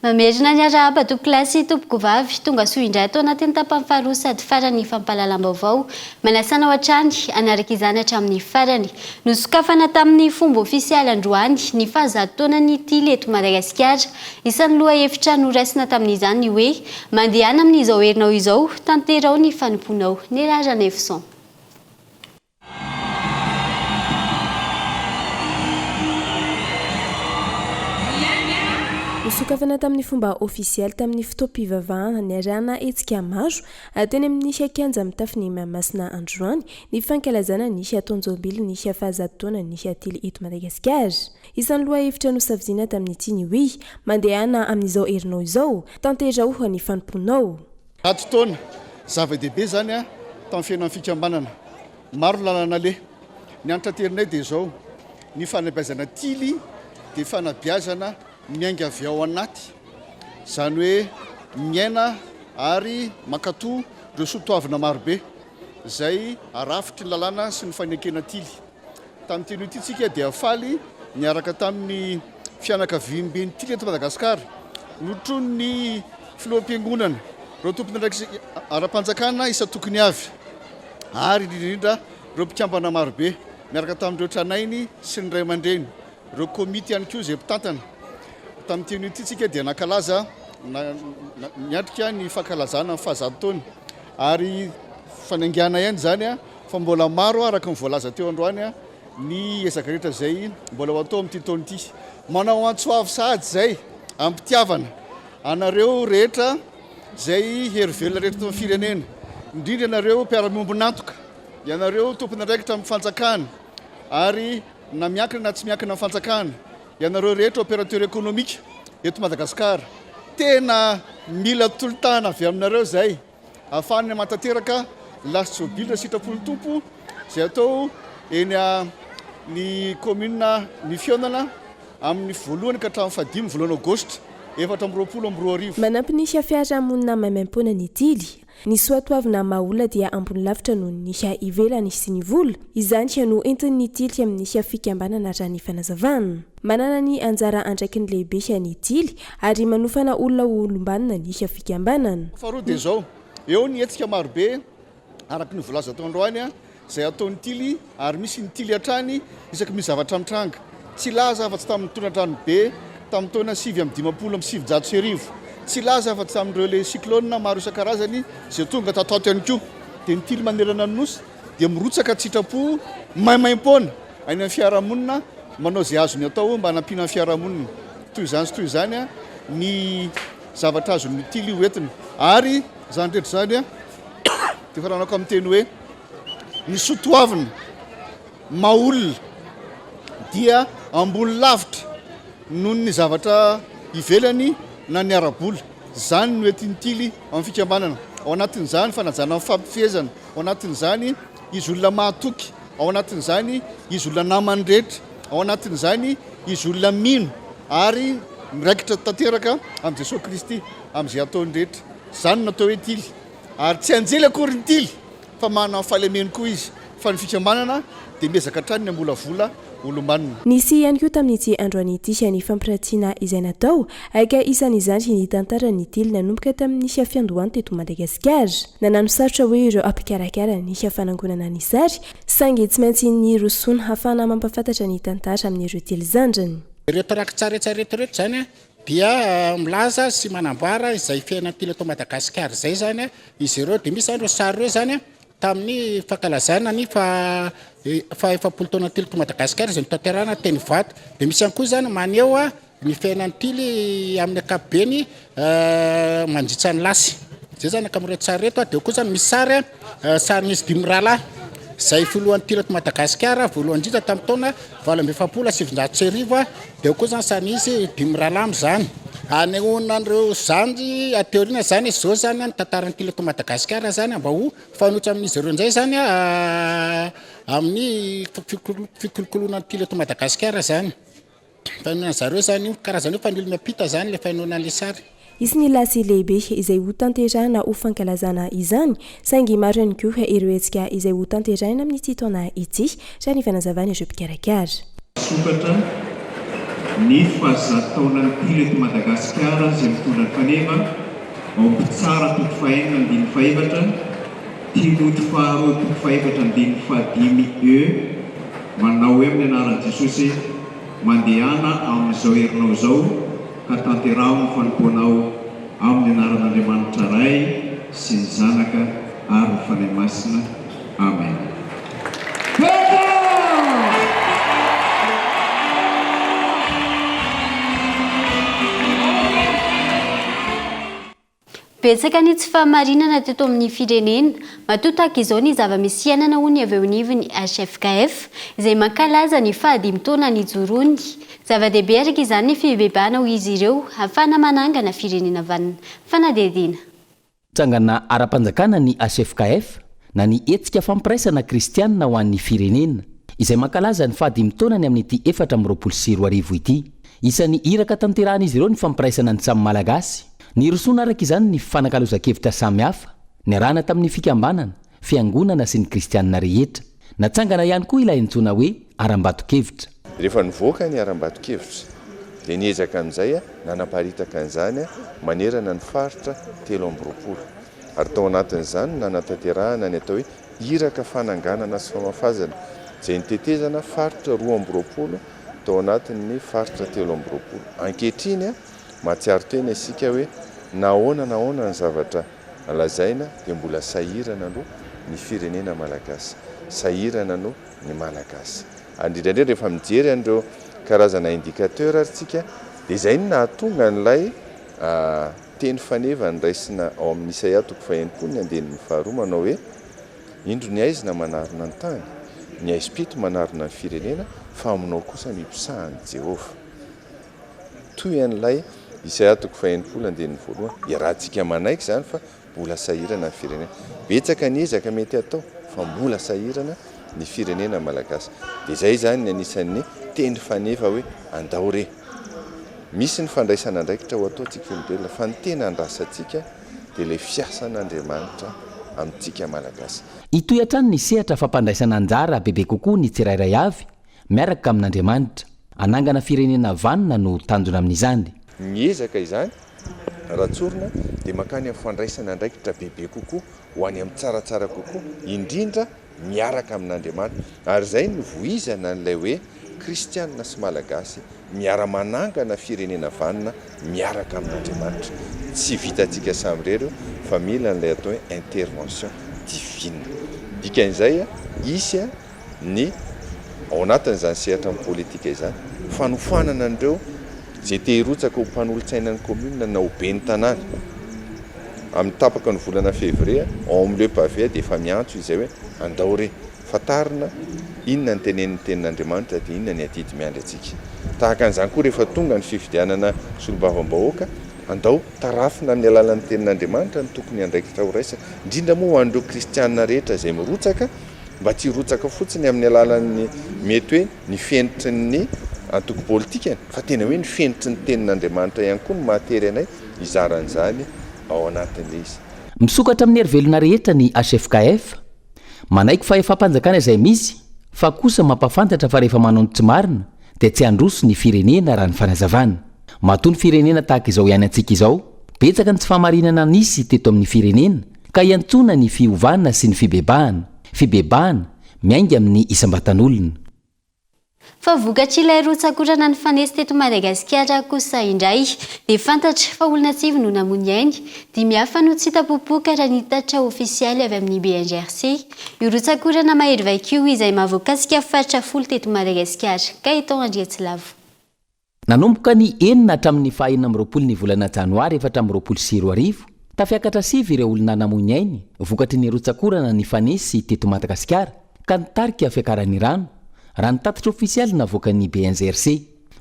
[SPEAKER 5] Mamerina ny arahaba tompokolahy sy tompokovavy, tonga soa indray ato anatin'ny tapany faharoa sady farany fampahalalam-baovao. Manasa anao hatrany hanaraka izany hatramin'ny farany. Nosokafana tamin'ny fomba ofisialy androany ny fahazato taonan'ny Tily eto Madagasikara. Isan'ny lohahevitra noraisina tamin'izany ny hoe, Mandehana amin'izao herinao izao, tanteraho ny fanompoanao. Nera Ranaivoson.
[SPEAKER 16] Nosokafana tamin'ny fomba ofisialy tamin'ny fotoam-pivavahana niarahana hetsika maro teny amin'ny kianja mitafon'i Mahamasina androany ny fankalazana ny taon-jôbilin'ny fahazato taonan'ny Tily eto Madagasikara. Isan'ny lohahevitra nosafidiana tamin'ity ny hoe, Mandehana amin'izao herinao izao, tanteraho ny fanompoanao.
[SPEAKER 17] Zato taona, zava-dehibe izany tamin'ny fiainan'ny fikambanana. Maro ny lalana aleha. Ny antrateninay dia izao, ny fanabeazana tily dia fanabeazana miainga avy ao anaty, izany hoe miaina ary mankatò ireo soa toavina marobe izay arafitry ny lalàna sy ny fanekena tily. Tamin'ity anio ity isika dia faly niaraka tamin'ny fianakaviamben'ny Tily eto Madagasikara, notronin'ny filoham-piangonana, ireo tompon'andraikitra ara-panjakana isan-tokony avy ary indrindra indrindra ireo mpikambana marobe miaraka tamin'ireo tranainy sy ny ray aman-dreny, ireo komity ihany koa izay mpitantana. Tamin'ity anio ity isika dia nankalaza, niatrika ny fankalazana ny fahazato taona ary fanaingana ihany izany. Fa mbola maro araka ny voalaza teo androany ny ezaka rehetra izay mbola ho atao amin'ity taona ity. Manao antso avo sahady izay am-pitiavana anareo rehetra izay hery velona rehetra eto amin'ny firenena, indrindra ianareo mpiara-miombon'antoka, ianareo tompon'andraikitra amin'ny fanjakana ary na miankina na tsy miankina amin'ny fanjakana, ianareo rehetra opérateur économique eto Madagasikara. Tena mila tolo-tanana avy aminareo izay. Ahafahana manatanteraka lasy jobily sitrapon'ny Tompo izay atao eny ny commune ny fihaonana amin'ny voalohany ka hatramin'ny fahadimy volana aogositra 2024.
[SPEAKER 16] Manampy ny fiarahamonina maimaimpoana ny Tily. Ny soatoavina maha olona dia ambony lavitra noho ny ivelany sy ny vola. Izany no entin'ny Tily amin'ny fikambanana raha ny fanazavana. Manana ny anjara andraikiny lehibe ny Tily ary manofana olona ho olom-banona ny fikambanana.
[SPEAKER 17] Faharoa dia izao, eo ny hetsika marobe araka ny voalaza tao androany izay ataon'ny Tily ary misy ny Tily hatrany isaky misy zavatra mitranga. Tsy hilaza afa-tsy tamin'ny tondra-drano be tamin'ny taona 1959, tsy hilaza afa-tsy tamin'ireo ilay cyclone maro isan-karazany izay tonga tato ato ihany koa. Dia ny Tily manerana ny Nosy dia mirotsaka an-tsitrapo maimaim-poana any amin'ny fiarahamonina manao izay azony atao mba hanampiana ny fiarahamonina. Toy izany sy toy izany ny. zavatra azon'ny Tily ho entina. Ary izany rehetra izany dia faranako amin'ny teny hoe ny soa toavina maha olona dia ambony lavitra noho ny zavatra ivelany na ny ara-bola. Izany no entin'ny Tily ao amin'ny fikambanana. Ao anatin'izany fanajana ny fampifehezana, ao anatin'izany izy olona mahatoky, ao anatin'izany izy olona naman'ny rehetra, ao anatin'izany izy olona mino ary miraikitra tanteraka amin'i Jesoa Kristy amin'izay ataony rehetra. Izany no atao hoe Tily. Ary tsy anjely akory ny Tily fa manana ny fahalemeny koa izy. Fa ny fikambanana dia miezaka hatrany ny hamolavola olom-banona.
[SPEAKER 16] Nisy ihany koa tamin'ity androany ity ny fampiratiana izay natao, ka isan'izany ny tantaran'ny Tily nanomboka tamin'ny fiandohany teto Madagasikara. Nanano sarotra hoy ireo mpikarakara ny fanangonana ny sary, saingy tsy maintsy nirosoana hahafahana mampahafantatra ny tantara amin'ireo Tily zandriny.
[SPEAKER 18] Ireto rakitsary rehetra ireto izany dia milaza sy manambara izay fiainan'ny Tily eto Madagasikara izay izany izy ireo. Dia misy izany ireo sary ireo izany tamin'ny fankalazana ny faha faha-efapolo taona Tily to Madagasikara izay notanterahina teny Ivato. Dia misy ihany koa izany maneho ny fiainan'ny Tily amin'ny ankapobeny mandritra ny lasy. Izay izany ankamaroan'ireto sary ireto. Dia eo koa izany misy sary, sarin'izy dimy rahalahy izay filohan'ny Tily eto Madagasikara voalohany indrindra tamin'ny taona 1948. Dia eo koa izany sarin'izy dimy rahalahy amin'izany. Anehoana an'ireo zandry aty aoriana izany hoe izao izany ny tantaran'ny Tily eto Madagasikara izany mba ho fanoitra amin'izy ireo indray izany amin'ny fikolokoloana ny Tily eto Madagasikara izany. Fainoana zareo izany io, karazana hoe fanilo miampita izany ilay fainoana an'ilay sary.
[SPEAKER 16] Hisy ny lasy lehibe izay hotanterahina ho fankalazana izany, saingy maro ihany koa ireo hetsika izay hotanterahina amin'ity taona ity, raha ny fanazavan'ireo mpikarakara.
[SPEAKER 19] Sokatra ny fahazato taonan'ny Tily eto Madagasikara izay mitondra ny faneva ao Mpitsara toko fahenina andininy fahefatra, Timoty faharoa toko fahefatra andininy fahadimy e Manao hoe amin'ny anaran'i Jesosy, Mandehana amin'izao herinao izao ka tanteraho ny fanompoanao amin'ny anaran'Andriamanitra Ray sy ny Zanaka ary ny Fanahy Masina. Amen.
[SPEAKER 5] Betsaka ny tsy fahamarinana teto amin'ny firenena. Matoa tahaka izao ny zava-misy iainana hoy ny avy eo anivon'ny HFKF, izay mankalaza ny fahadimy taona nijoroany. Zava-dehibe araka izany ny fibebahana hoy izy ireo, hahafahana manangana firenena vanona. Fanadihadiana.
[SPEAKER 4] Tsangana ara-panjakana ny HFKF na ny Hetsika Fampiraisana Kristianina ho an'ny Firenena, izay mankalaza ny fahadimy taonany amin'ity 2024 ity. Isan'ny iraka tanterahan'izy ireo ny fampiraisana ny samy Malagasy. Nirosoana araka izany ny fifanakalozan-kevitra samihafa, niarahana tamin'ny fikambanana, fiangonana sy ny kristianina rehetra. Natsangana ihany koa ilay antsoina hoe harambaton-kevitra.
[SPEAKER 20] Rehefa nivoaka ny harambaton-kevitra dia niezaka amin'izay nanaparitaka an'izany manerana ny faritra 23. Ary tao anatin'izany no nanatanterahana ny atao hoe iraka fananganana sy famafazana izay nitetezana faritra 22 tao anatin'ny faritra 23. Ankehitriny, Mahatsiaro tena isika hoe na ahoana na ahoana ny zavatra lazaina dia mbola sahirana aloha ny firenena malagasy, sahirana aloha ny malagasy. Ary indrindra indrindra rehefa mijery an'ireo karazana indicateur ary tsika dia izay no nahatonga an'ilay teny faneva noraisina ao amin'ny Isaia toko faha-60 ny andininy faharoa manao hoe, Indro ny haizina manarona ny tany, ny haizim-pito manarona ny firenena, fa aminao kosa no iposahan'i Jehovah. Toy an'ilay Isaia toko faha-60 andininy voalohany, iarahantsika manaiky izany fa mbola sahirana ny firenena. Betsaka ny ezaka mety hatao fa mbola sahirana ny firenena malagasy. Dia izay izany ny anisan'ny teny faneva hoe andao re. Misy ny fandraisana andraikitra ho ataontsika olombelona fa ny tena andrasantsika dia ilay fiasan'Andriamanitra amintsika malagasy.
[SPEAKER 4] Hitohy hatrany ny sehatra fampandraisana anjara bebe kokoa ny tsirairay avy miaraka amin'Andriamanitra. Hanangana firenena vanona no tanjona amin'izany.
[SPEAKER 20] Ny ezaka izany, raha tsorina, dia mankany amin'ny fandraisana andraikitra bebe kokoa, ho any amin'ny tsaratsara kokoa, indrindra miaraka amin'Andriamanitra. Ary izay no voizana an'ilay hoe kristianina sy malagasy miara-manangana firenena vanona miaraka amin'Andriamanitra. Tsy vitantsika samirery io fa mila an'ilay atao hoe intervention divine. Dikan'izay, hisy ny ao anatin'izany sehatra ny politika izany, fanofanana an'ireo Izay te hirotsaka ho mpanolotsainan'ny commune na ho ben'ny tanàna amin'ny tapaka ny volana février ao amin'ny Le Pavé dia efa miantso izay hoe andao re fantarina inona ny tenenin'ny tenin'Andriamanitra dia inona ny adidy miandry antsika. Tahaka an'izany koa rehefa tonga ny fifidianana solombavambahoaka andao tarafina amin'ny alalan'ny tenin'Andriamanitra ny tokony andraikitra horaisina indrindra moa ho an'ireo kristianina rehetra izay mirotsaka mba tsy hirotsaka fotsiny amin'ny alalan'ny mety hoe ny fenitry ny antoko politikany fa tena hoe ny fenitry ny tenin'Andriamanitra ihany koa no mahatery anay hizara an'izany ao anatin'ilay izy.
[SPEAKER 4] Misokatra amin'ny hery velona rehetra ny HFKF, manaiky fahefam-panjakana izay misy fa kosa mampahafantatra fa rehefa manao ny tsy marina dia tsy handroso ny firenena raha ny fanazavana. Matoa ny firenena tahaka izao iainantsika izao, betsaka ny tsy fahamarinana nisy teto amin'ny firenena ka iantsoana ny fiovana sy ny fibebahana, fibebahana miainga amin'ny isam-batan'olona.
[SPEAKER 5] Fa vokatr'ilay rotsak'orana nifanesy teto Madagasikara kosa indray dia fantatra fa olona sivy no namoy ny ainy, dimy hafa no tsy hita popoka raha ny tatitra ofisialy avy amin'ny BNGRC. Io rotsak'orana mahery vaika io izay mahavoakasika faritra folo teto Madagasikara. Gaëtan Andriatsilavo.
[SPEAKER 4] Nanomboka ny enina hatramin'ny faha 26 ny volana janoary 2024, tafiakatra sivy ireo olona namoy ny ainy vokatry ny rotsak'orana nifanesy teto Madagasikara ka nitarika fiakaran'ny rano, raha ny tatitra ofisialy navoakan'ny BNGRC.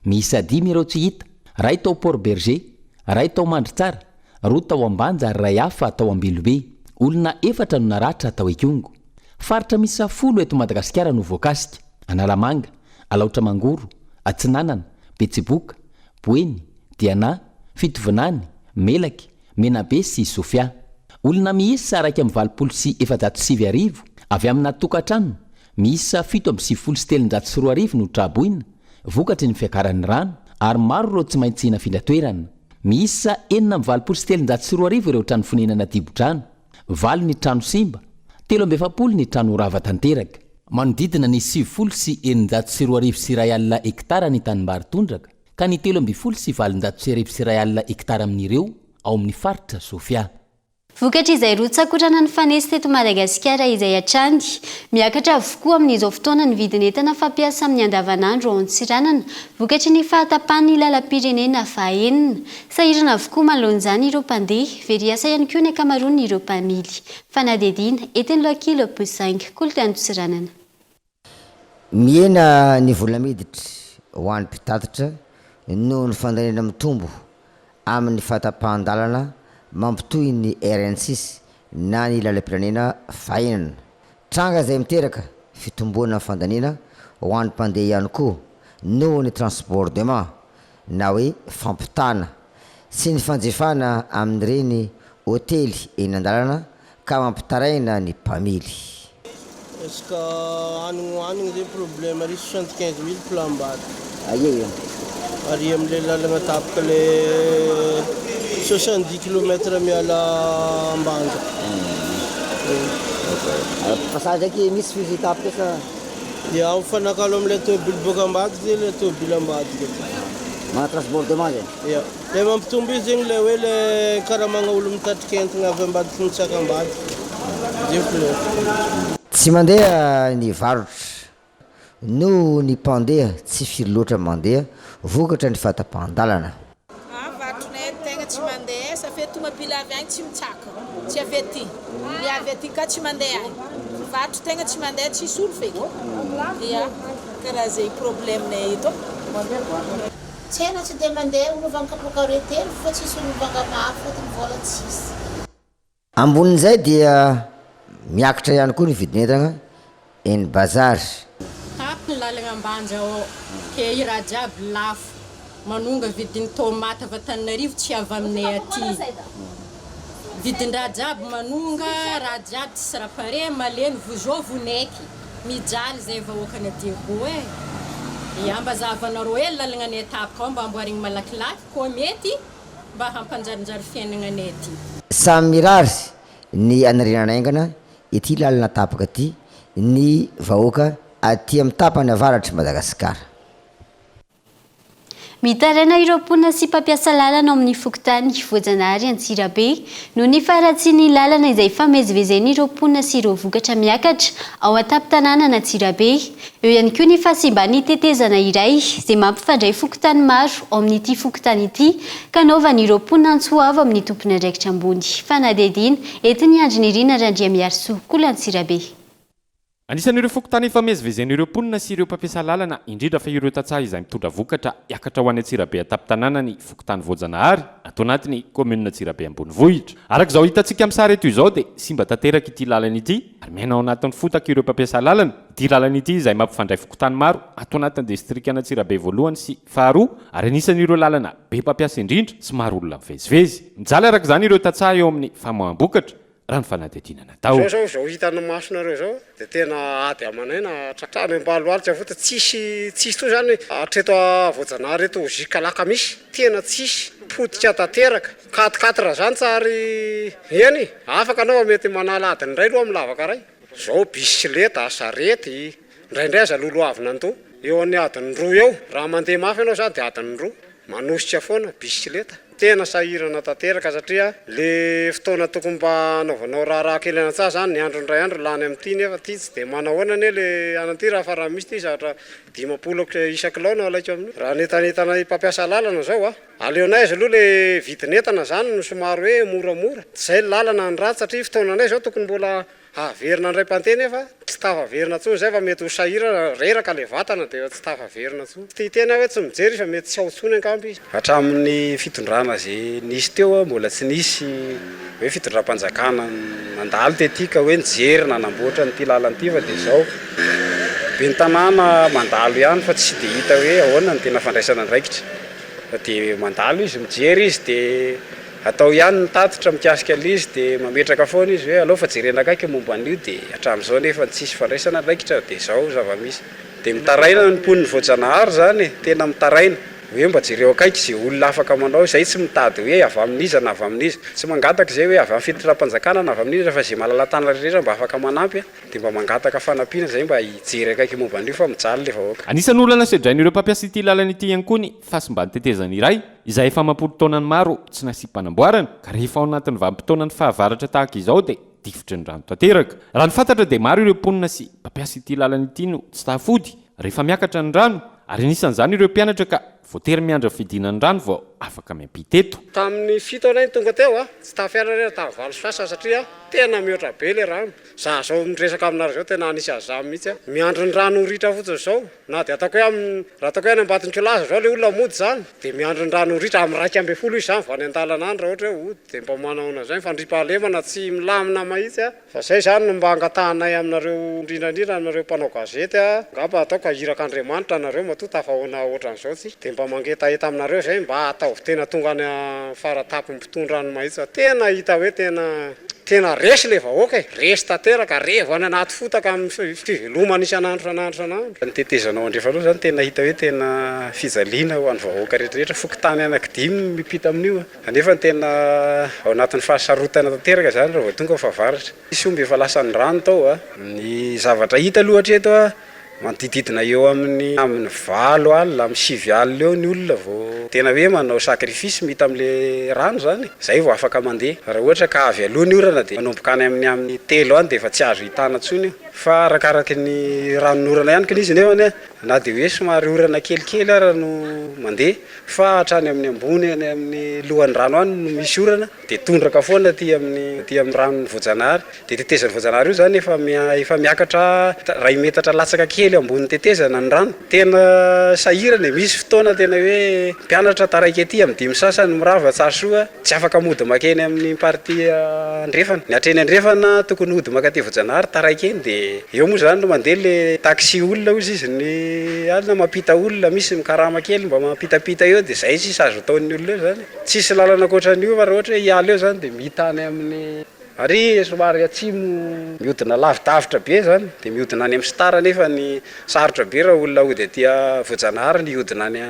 [SPEAKER 4] Miisa dimy ireo tsy hita, iray tao Port Bergé, iray tao Mandritsara, roa tao Ambanja ary iray hafa tao Ambilobe. Olona efatra no naratra tao Ikongo. Faritra miisa folo eto Madagasikara no voakasika, Analamanga, Alaotra Mangoro, Atsinanana, Betsiboka, Boeny, Diana, Fitovinany, Melaky, Menabe sy Sofia. Olona miisa 1981 avy amina tokantrano miisa 2397 no tra-boina vokatry ny fiakaran'ny rano ary maro ireo tsy maintsy nafindra toerana. Miisa 2386 ireo trano fonenana dibo-drano. Valo ny trano simba, 43 ny trano rava tanteraka. Manodidina ny 2190 hektara ny tanimbary tondraka, ka ny 1813 hektara amin'ireo ao amin'ny faritra Sofia.
[SPEAKER 5] Vokatr'izay rotsak'orana nifanesy teto Madagasikara izay hatrany. Miakatra avokoa amin'izao fotoana ny vidin'entana fampiasa amin'ny andavanandro ao Antsiranana, vokatry ny fahatapahan'ny lalam-pirenena fahaenina. Sahirana avokoa manoloana izany ireo mpandeha, very asa ihany koa ny ankamaroan'ireo mpamily. Fanadihadiana, entin'i Lucky Lopusang, Kolontsaina Antsiranana.
[SPEAKER 21] Mihena ny vola miditra ho an'ny mpitatitra noho ny fandaniana mitombo amin'ny fahatapahan-dalana mampitohy ny RN six na ny lalam-pirenena fahenina. Tranga izay miteraka fitomboana fandaniana ho an'ny mpandeha ihany koa noho ny transbordement na hoe fampitana sy ny fanjifana amin'ireny hotely eny an-dalana ka mampitaraina ny mpamily.
[SPEAKER 22] Resaka hanigny hohanigny zegny problème ary 75 mille pilam-bary.
[SPEAKER 21] Aia io?
[SPEAKER 22] Ary amle lalagna tapaka le 70 kilomètre miala Ambanja.
[SPEAKER 21] Passage ndraiky misy firy tapaka sa?
[SPEAKER 22] Ya, mifanakalo amle tôbily boaka ambadika zegny le tôbily ambadika aty.
[SPEAKER 21] Manao transbordement zegny?
[SPEAKER 22] Ya. Le mampitombo izy zegny le hoe le karamagna olo mitatrika entagna avy ambadiky mitsaka ambadika. Zay fo le.
[SPEAKER 21] Tsy mandeha ny varotra noho ny mpandeha tsy firy loatra mandeha vokatra ny fahatapahan-dalana.
[SPEAKER 23] Ah varotrinay eto tegna tsy mandeha sa fe tomabila avy agny tsy mitsaka tsy avy aty ny avy aty ka tsy mandeha agny varotry tegna tsy mandeha tsisy olo feky ia karaha zegny problème nay eto.
[SPEAKER 24] Tsena tsy de mandeha olo vanga kapoaka roe telo fa tsisy olo mivanga maro fotony vola tsisy.
[SPEAKER 21] Ambonin'izay dia miakatra ihany koa ny vidin'entana eny bazary.
[SPEAKER 25] Tapy ny lalagna Ambanja ao ke i raha jiaby lafo manonga vidin'ny tomate avy Antananarivo tsy avy aminay aty vidin-draha jiaby manonga raha jiaby tsisy raha pare malemy vozô vonaiky mijaly zay vahoakan'i Diego e ya mba zahavanareo hely lalagnanay tapaka ao mba amboarigny malakilaky koa mety Mba hampanjarinjary fiainagna anay aty.
[SPEAKER 21] Samy mirary ny hanarenana haingana ity lalana tapaka ity ny vahoaka aty amin'ny tapany avaratr'i Madagasikara.
[SPEAKER 5] Mitaraina ireo mponina sy mpampiasa lalana ao amin'ny fokontany Voajanahary Antsirabe noho ny faharatsian'ny lalana izay ifamezivezen'ireo mponina sy ireo vokatra miakatra ao an-tampon-tanànan'Antsirabe. Eo ihany koa ny fahasimban'ny tetezana iray izay mampifandray fokontany maro ao amin'ity fokontany ity ka anaovan'ireo mponina antso avo amin'ny tompon'andraikitra ambony. Fanadihadiana entin'i Andry Nirina Randriamiharisoa Kola Antsirabe.
[SPEAKER 3] Anisan'ireo fokontany ifamezivezen'ireo mponina sy ireo mpampiasa lalana, indrindra fa ireo tantsaha izay mitondra vokatra hiakatra ho any Antsirabe an-tampon-tanàna ny fokontany Voajanahary, ato anatin'ny kaominina Antsirabe ambonivohitra. Araka izao hitantsika amin'ny sary eto izao dia simba tanteraka ity lalana ity ary miaina ao anatin'ny fotaka ireo mpampiasa lalana. Ity lalana ity izay mampifandray fokontany maro ato anatin'ny distrikan'Antsirabe voalohany sy faharoa ary anisan'ireo lalana be mpampiasa indrindra sy maro olona mivezivezy. Mijaly araka izany ireo tantsaha eo amin'ny famoaham-bokatra raha ny fanadihadiana natao.
[SPEAKER 7] Zao zao zao hitan'ny masonareo zao de tena ady aman'aina hatrany Ambalohalika fotsiny tsisy tsisy toa zany hatreto Voajanahary eto jusqu'à Alakamisy tena tsisy potika tanteraka quatre quatre zany tsary eny afaka anao mety manala adiny iray aloha amin'ny lavaka iray zao bisikileta sarety indraindray aza lolohavina an-doha eo amin'ny adiny roa eo raha mandeha mafy ianao zany de adiny roa Manosika foana bisikileta. Tena sahirana tanteraka satria le fotoana tokony mba hanaovanao raharaha kely any an-tsaha zany ny andro indray andro lany amin'ity nefa ty tsy de manahoana anie le any aty raha fa raha misy ty zavatra 50 isan-kilao no alaiko amin'io. Raha ny entanetanay mpampiasa lalana zao a, aleonay aza aloha le vidin'entana zany no somary hoe moramora, tsy zay ny lalana ny ratsy satria fotoananay zao tokony mbola Haverina indray mpante nefa tsy tafaverina intsony izay fa mety ho sahirana, reraka ilay vatana dia efa tsy tafaverina intsony. Tsy te hiteny aho hoe tsy mijery izy fa mety tsy ao intsony angamba izy.
[SPEAKER 8] Hatramin'ny fitondrana izay nisy teo mbola tsy nisy hoe fitondram-panjakana nandalo tety ka hoe nijery nanamboatra an'ity lalana ity fa dia izao ben'ny tanàna mandalo ihany fa tsy dia hita hoe ahoana ny tena fandraisana andraikitra fa dia mandalo izy mijery izy dia Atao ihany ny tatitra mikasika an'ilay izy dia mametraka foana izy hoe aleo fa jerena akaiky ny momba an'io dia hatramin'izao nefa tsisy fandraisana andraikitra dia izao zava-misy. Dia mitaraina ny mponin'ny voajanahary izany e, tena mitaraina hoe mba jereo akaiky izay olona afaka manao, izay tsy mitady hoe avy amin'iza na avy amin'iza, tsy mangataka izay hoe avy amin'ny fitondram-panjakana na avy amin'iza fa izay malala-tanana rehetra mba afaka manampy dia mba mangataka fanampiana izay mba hijery akaiky momba an'io fa mijaly ilay vahoaka.
[SPEAKER 3] Anisan'ny olana sedrain'ireo mpampiasa ity lalana ity ihany koa ny fahasimban'ny tetezana iray izay efa amam-polo taonany maro tsy nasiam-panamboarana ka rehefa ao anatin'ny vanim-potoanan'ny fahavaratra tahaka izao dia difotry ny rano tanteraka. Raha ny fantatra dia maro ireo mponina sy mpampiasa ity lalana ity no tsy tafody rehefa miakatra ny rano ary anisan'izany ireo mpianatra ka voatery miandry ny fidinan'ny rano vao afaka miampita eto.
[SPEAKER 7] Tamin'ny fito anay no tonga teo a, tsy tafiala re tamin'ny valo sy sasany satria tena mihoatra be le rano. Za zao miresaka aminareo zao tena anisan'izany mihitsy aho. Miandry ny rano ho ritra fotsiny zao. Na dia ataoko hoe amin'ny, raha ataoko hoe any Ambatonikolaza zao le olona mody zany, dia miandry ny rano ho ritra amin'ny 11 izy zany vao any an-dalana any raha ohatra hoe hody, dia mba manahoana zay ny fandriampahalemana tsy milamina mahitsy a. Fa zay zany no mba angatahanay aminareo indrindra indrindra aminareo mpanao gazety a, angamba ataoko ka irak'Andriamanitra nareo matoa tafahoana ohatran'izao tsika, dia mba mangetaheta aminareo zay mba ataovy tena tonga any faratapony mpitondra any mahitsy fa tena hita hoe tena Tena resy le vahoaka e! Resy tanteraka, revo any anaty fotaka amin'ny fivelomana isan'andro isan'andro isan'andro.
[SPEAKER 8] Ny tetezana ao Andrefaloha izany tena hita hoe tena fijaliana ho an'ny vahoaka rehetrarehetra, fokontany anaky dimy no miampita amin'io nefa tena ao anatin'ny fahasarotana tanteraka izany raha vao tonga ny fahavaratra. Nisy omby efa lasan'ny rano tao. Ny zavatra hita aloha hatreto Manodididina eo amin'ny amin'ny 80 alina, amin'ny 9 alina eo ny olona vao tena hoe manao sacrifice mita amin'ilay rano izany e, izay vao afaka mandeha. Raha ohatra ka avy aloha ny orana dia manomboka any amin'ny amin'ny telo any dia efa tsy azo hitana intsony io. Fa arakaraky ny ranon'orana ihany k'ilay izy nefany na dia hoe somary orana kelikely ara no mandeha fa hatrany amin'ny ambony any amin'ny lohan'ny rano any no misy orana Dia tondraka foana aty amin'ny aty amin'ny ranon'ny voajanahary. Dia tetezan'ny voajanahary io izany efa efa miakatra iray metatra latsaka kely ambonin'ny tetezana ny rano. Tena sahirana e, misy fotoana tena hoe mpianatra taraiky aty amin'ny dimy sasany mirava Tsarasoa, tsy afaka mody makeny amin'ny partie andrefana. Ny hatreny andrefana tokony hody mankaty voajanahary taraiky eny dia eo moa izany no mandeha le taxi olona hozy izy ny alina mampita olona, misy mikarama kely mba mampitapita eo dia izay sisa azo ataon'ny olona eo izany. Tsisy lalana ankoatran'io fa raha ohatra hoe hiala eo zany dia mita any amin'ny ary somary atsimo mihodina lavidavitra be zany dia mihodina any amin'ny star nefa ny sarotra be raha olona hody aty Voajanahary ny hihodina any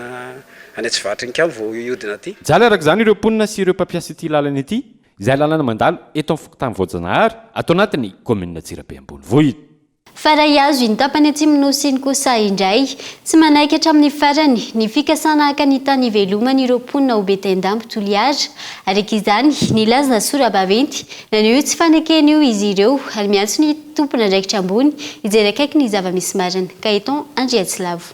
[SPEAKER 8] any Antsivatrinikalo vao hihodina aty.
[SPEAKER 3] Mijaly araka izany ireo mponina sy ireo mpampiasa ity lalana ity, izay lalana mandalo eto amin'ny fokontany Voajanahary, ato anatin'ny kaominina Antsirabe ambonivohitra.
[SPEAKER 5] Fa raha hihazo iny tapany atsimon'ny Nosy iny kosa indray, tsy manaiky hatramin'ny farany ny fikasana haka ny tany iveloman'ireo mponina ao Betaindambo Toliara. Araka izany, nilaza sora-baventy naneho io tsy fanekena io izy ireo ary miantso ny tompon'andraikitra ambony hijery akaiky ny zava-misy marina. Gaëtan Andriatsilavo.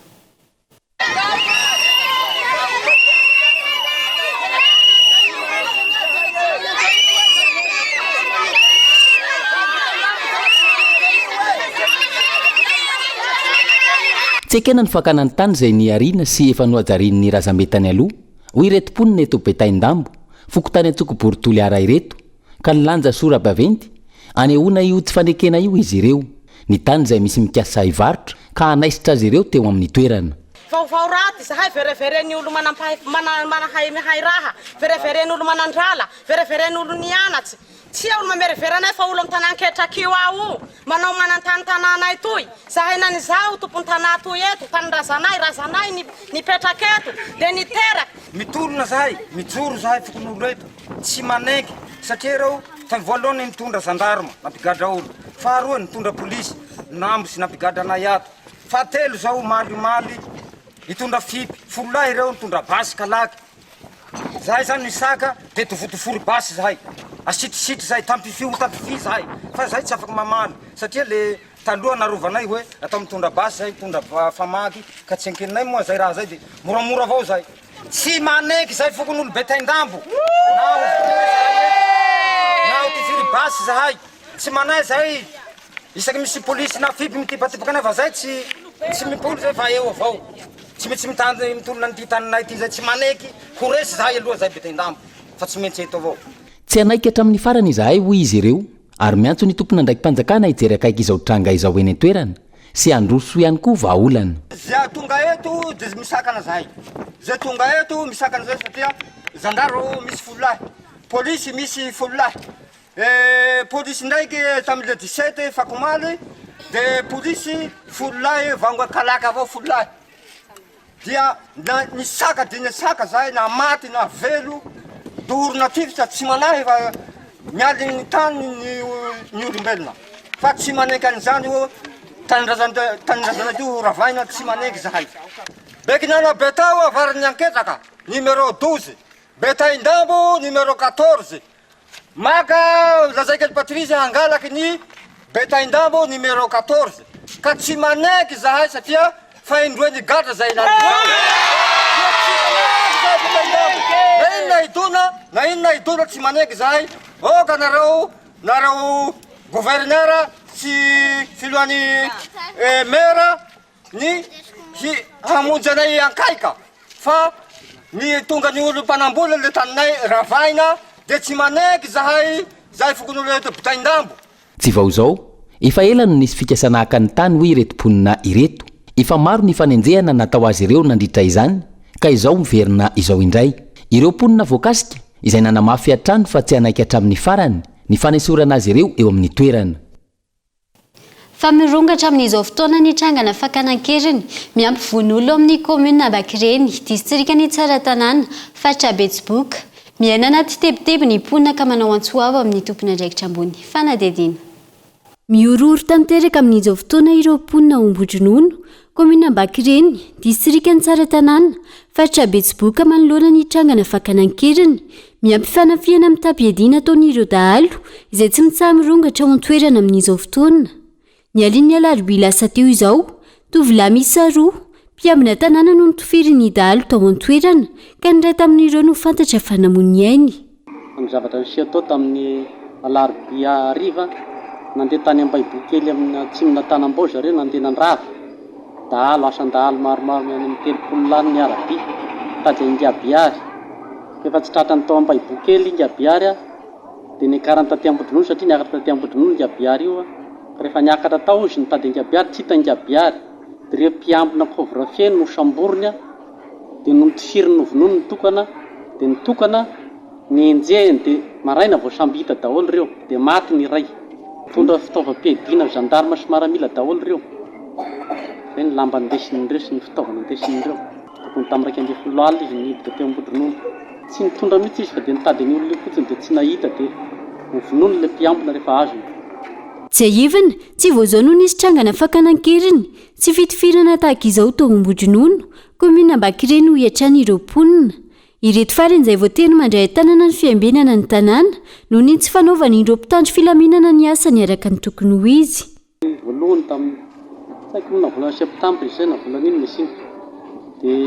[SPEAKER 4] Tsy ekena ny fakana ny tany izay nihariana sy efa nohajarian'ny razambe tany aloha, hoy ireto mponina eto Betaindambo, fokontany Antsokobory Toliara ireto, ka nilanja sora-baventy anehoana io tsy fanekena io izy ireo. Ny tany izay misy mikasa hivarotra ka hanaisotra azy ireo teo amin'ny toerana.
[SPEAKER 9] Vaovao raty zahay vereveren'ny olo manampahay mana manahay mihay raha, vereveren'ny olo manandrala, vereveren'ny olo nianatsy. Tsia olo mamerivera anay fa olo am tanàn-ketrak'io ao o, manao manantany tanànay toy. Zahay nanizao tompon-tanà toy eto, tanindrazanay, razanay ni nipetraka eto, de niteraka.
[SPEAKER 10] Mitolona zahay, mijoro zahay fokonolona eto. Tsy manaiky satria ireo fa voalohany nitondra gendarme nampigadra olo, faharoa nitondra polisy nambo sy nampigadra anay ato, fahatelo zao omaly omaly nitondra fipy, fololahy ireo nitondra basy kalaky, zahay zany misaka de tofotofory basy zahay, asitrisitry zahay, tampify ho tampify zahay fa zahay tsy afaky mamaly satria le Taloha narovanay hoe atao mitondra basy zay mitondra famaky ka tsy enkeninay moa zay raha zay de moramora avao zay. Tsy maneky zay fokonolo Betaindambo na ho na ho tifiry basy zahay tsy manay zay isaky misy polisy na fipy mitipatipaky anay fa zay tsy tsy mipoly zay fa eo avao tsy maintsy mitandry mitolona an'ity taninay ty zay tsy maneky ho resy zahay aloha zay Betaindambo fa tsy maintsy eto avao.
[SPEAKER 4] Tsy hanaiky hatramin'ny farany izahay hoy izy ireo ary miantso ny tompon'andraiki-panjakana hijery akaiky izao tranga izao eny an-toerana sy handroso ihany koa vahaolana.
[SPEAKER 10] Zay tonga eto de misakana zahay, zay tonga eto misakana zahay satria zandaro misy fololahy, polisy misy fololahy, polisy ndraiky tamy le 17 afakomaly de polisy fololahy vango kalaka avao fololahy. Dia na nisaka dia nisaka zahay na maty na velo, dorona tifitra tsy manahy fa mialy ny tany ny ny olombelona fa tsy manenky an'izany ho tanindrazana tanindrazana ity ho ravaina tsy manenky zahay. Bekinana Betao avarin'ny Anketraka numéro 12, Betaindambo numéro 14, Maka lazaiko an'i Patrice hangalaky ny Betaindambo numéro 14 ka tsy manaiky zahay satria fa indroa nigadra zay lany dia tsy manaiky zahay Betaindambo na inona hidona na inona hidona tsy manaiky zahay aoka nareo nareo gouverneur sy filohan'ny maire ny hi hamonjy anay ankaika fa ny tonga ny olo mpanambola le taninay ravaina de tsy maneky zahay zahay fokonolona eto Bitaindambo.
[SPEAKER 4] Tsy vao izao, efa ela no nisy fikasana haka ny tany hoy ireto mponina ireto. Efa maro ny fanenjehana natao azy ireo nandritra izany ka izao miverina izao indray. Ireo mponina voakasika izay nanamafy hatrany fa tsy hanaiky hatramin'ny farany ny fanesorana azy ireo eo amin'ny toerana.
[SPEAKER 5] Fa mirongatra amin'izao fotoana ny trangana fakana an-keriny miampy vono olona ao amin'ny kaominina Ambakireny, distrikan'i Tsaratanàna, faritra Betsiboka. Miaina anaty tebiteby ny mponina ka manao antso avo amin'ny tompon'andraikitra ambony. Fanadihadiana. Mihorohoro tanteraka amin'izao fotoana ireo mponina ao Ambodronono, kaominina Ambakireny, distrikan'i Tsaratanàna, faritra Betsiboka manoloana ny trangana fakana an-keriny Miampy fanafihana mitam-piadiana ataon'ireo dahalo izay tsy mitsaha-mirongatra ao an-toerana amin'izao fotoana. Ny alin'ny alarobia lasa teo izao, tovolahy miisa roa, mpiambina tanàna no notifirin'ny dahalo tao an-toerana, ka ny iray tamin'ireo no fantatra fa namoy ny ainy.
[SPEAKER 11] Ny zavatra niseho tao tamin'ny alarobia hariva, nandeha tany Ambahibohikely amin'ny atsimon'Antanambao zareo nandeha nandrava dahalo, asan-dahalo maromaro any amin'ny 30 lahy niara-dia nitady an'Ingabiary. Rehefa tsy tratrany tao Ampahiboho kely Ingabiary a, dia niakarany taty Ambodinono satria niakatra taty Ambodinono Ingabiary io a. Ka rehefa niakatra tao izy nitady Ingabiary, tsy hita Ingabiary. Dia ireo mpiambina couvre feu no nosamboriny a, dia notifiriny novonoiny ny tokana, dia ny tokana nenjehiny, dia maraina vao samby hita daholo ireo, dia maty ny iray. Nitondra fitaovam-piadiana gendarme sy maramila daholo ireo. Izay ny lamba ndesin'ireo sy ny fitaovana ndesin'ireo. Tokony tamin'ny 11 alina izy no niditra teo Ambodronono. Tsy nitondra mihitsy izy fa dia nitady an'io olona io fotsiny dia tsy nahita dia novonoiny ilay mpiambina rehefa azony.
[SPEAKER 5] Tsiahivina, tsy vao izao no nisy trangana fakana an-keriny sy fitifirana tahaka izao tao Ambodinono, kaominina Ambakireny hoy hatrany ireo mponina. Ireto farany izay voatery mandray an-tanana ny fiambenana ny tanàna noho ny tsy fanaovan'ireo mpitandro filaminana ny asany araka ny tokony ho izy.
[SPEAKER 11] Voalohany tamin'ny, tsy haiko na volana septambra izy izay na volana inona izy iny, dia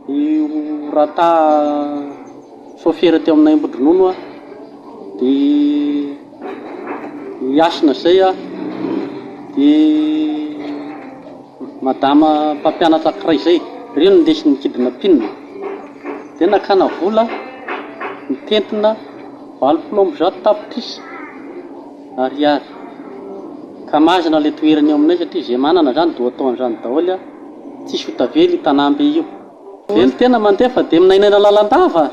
[SPEAKER 11] io rata sôfera teo aminay Ambodronono an, dia i Hasina izay an, dia madama mpampianatra anankiray izay, ireo no ndesin'ny kidnapping, dia nakana vola mitentina 180 tapitrisa. Ariary. Ka mazina le toerana eo aminay satria ze manana zany do atao an'zany daholo a, tsisy ho tavela io tanambe io. Velon-tena mandeha fa de minainaina lalandava,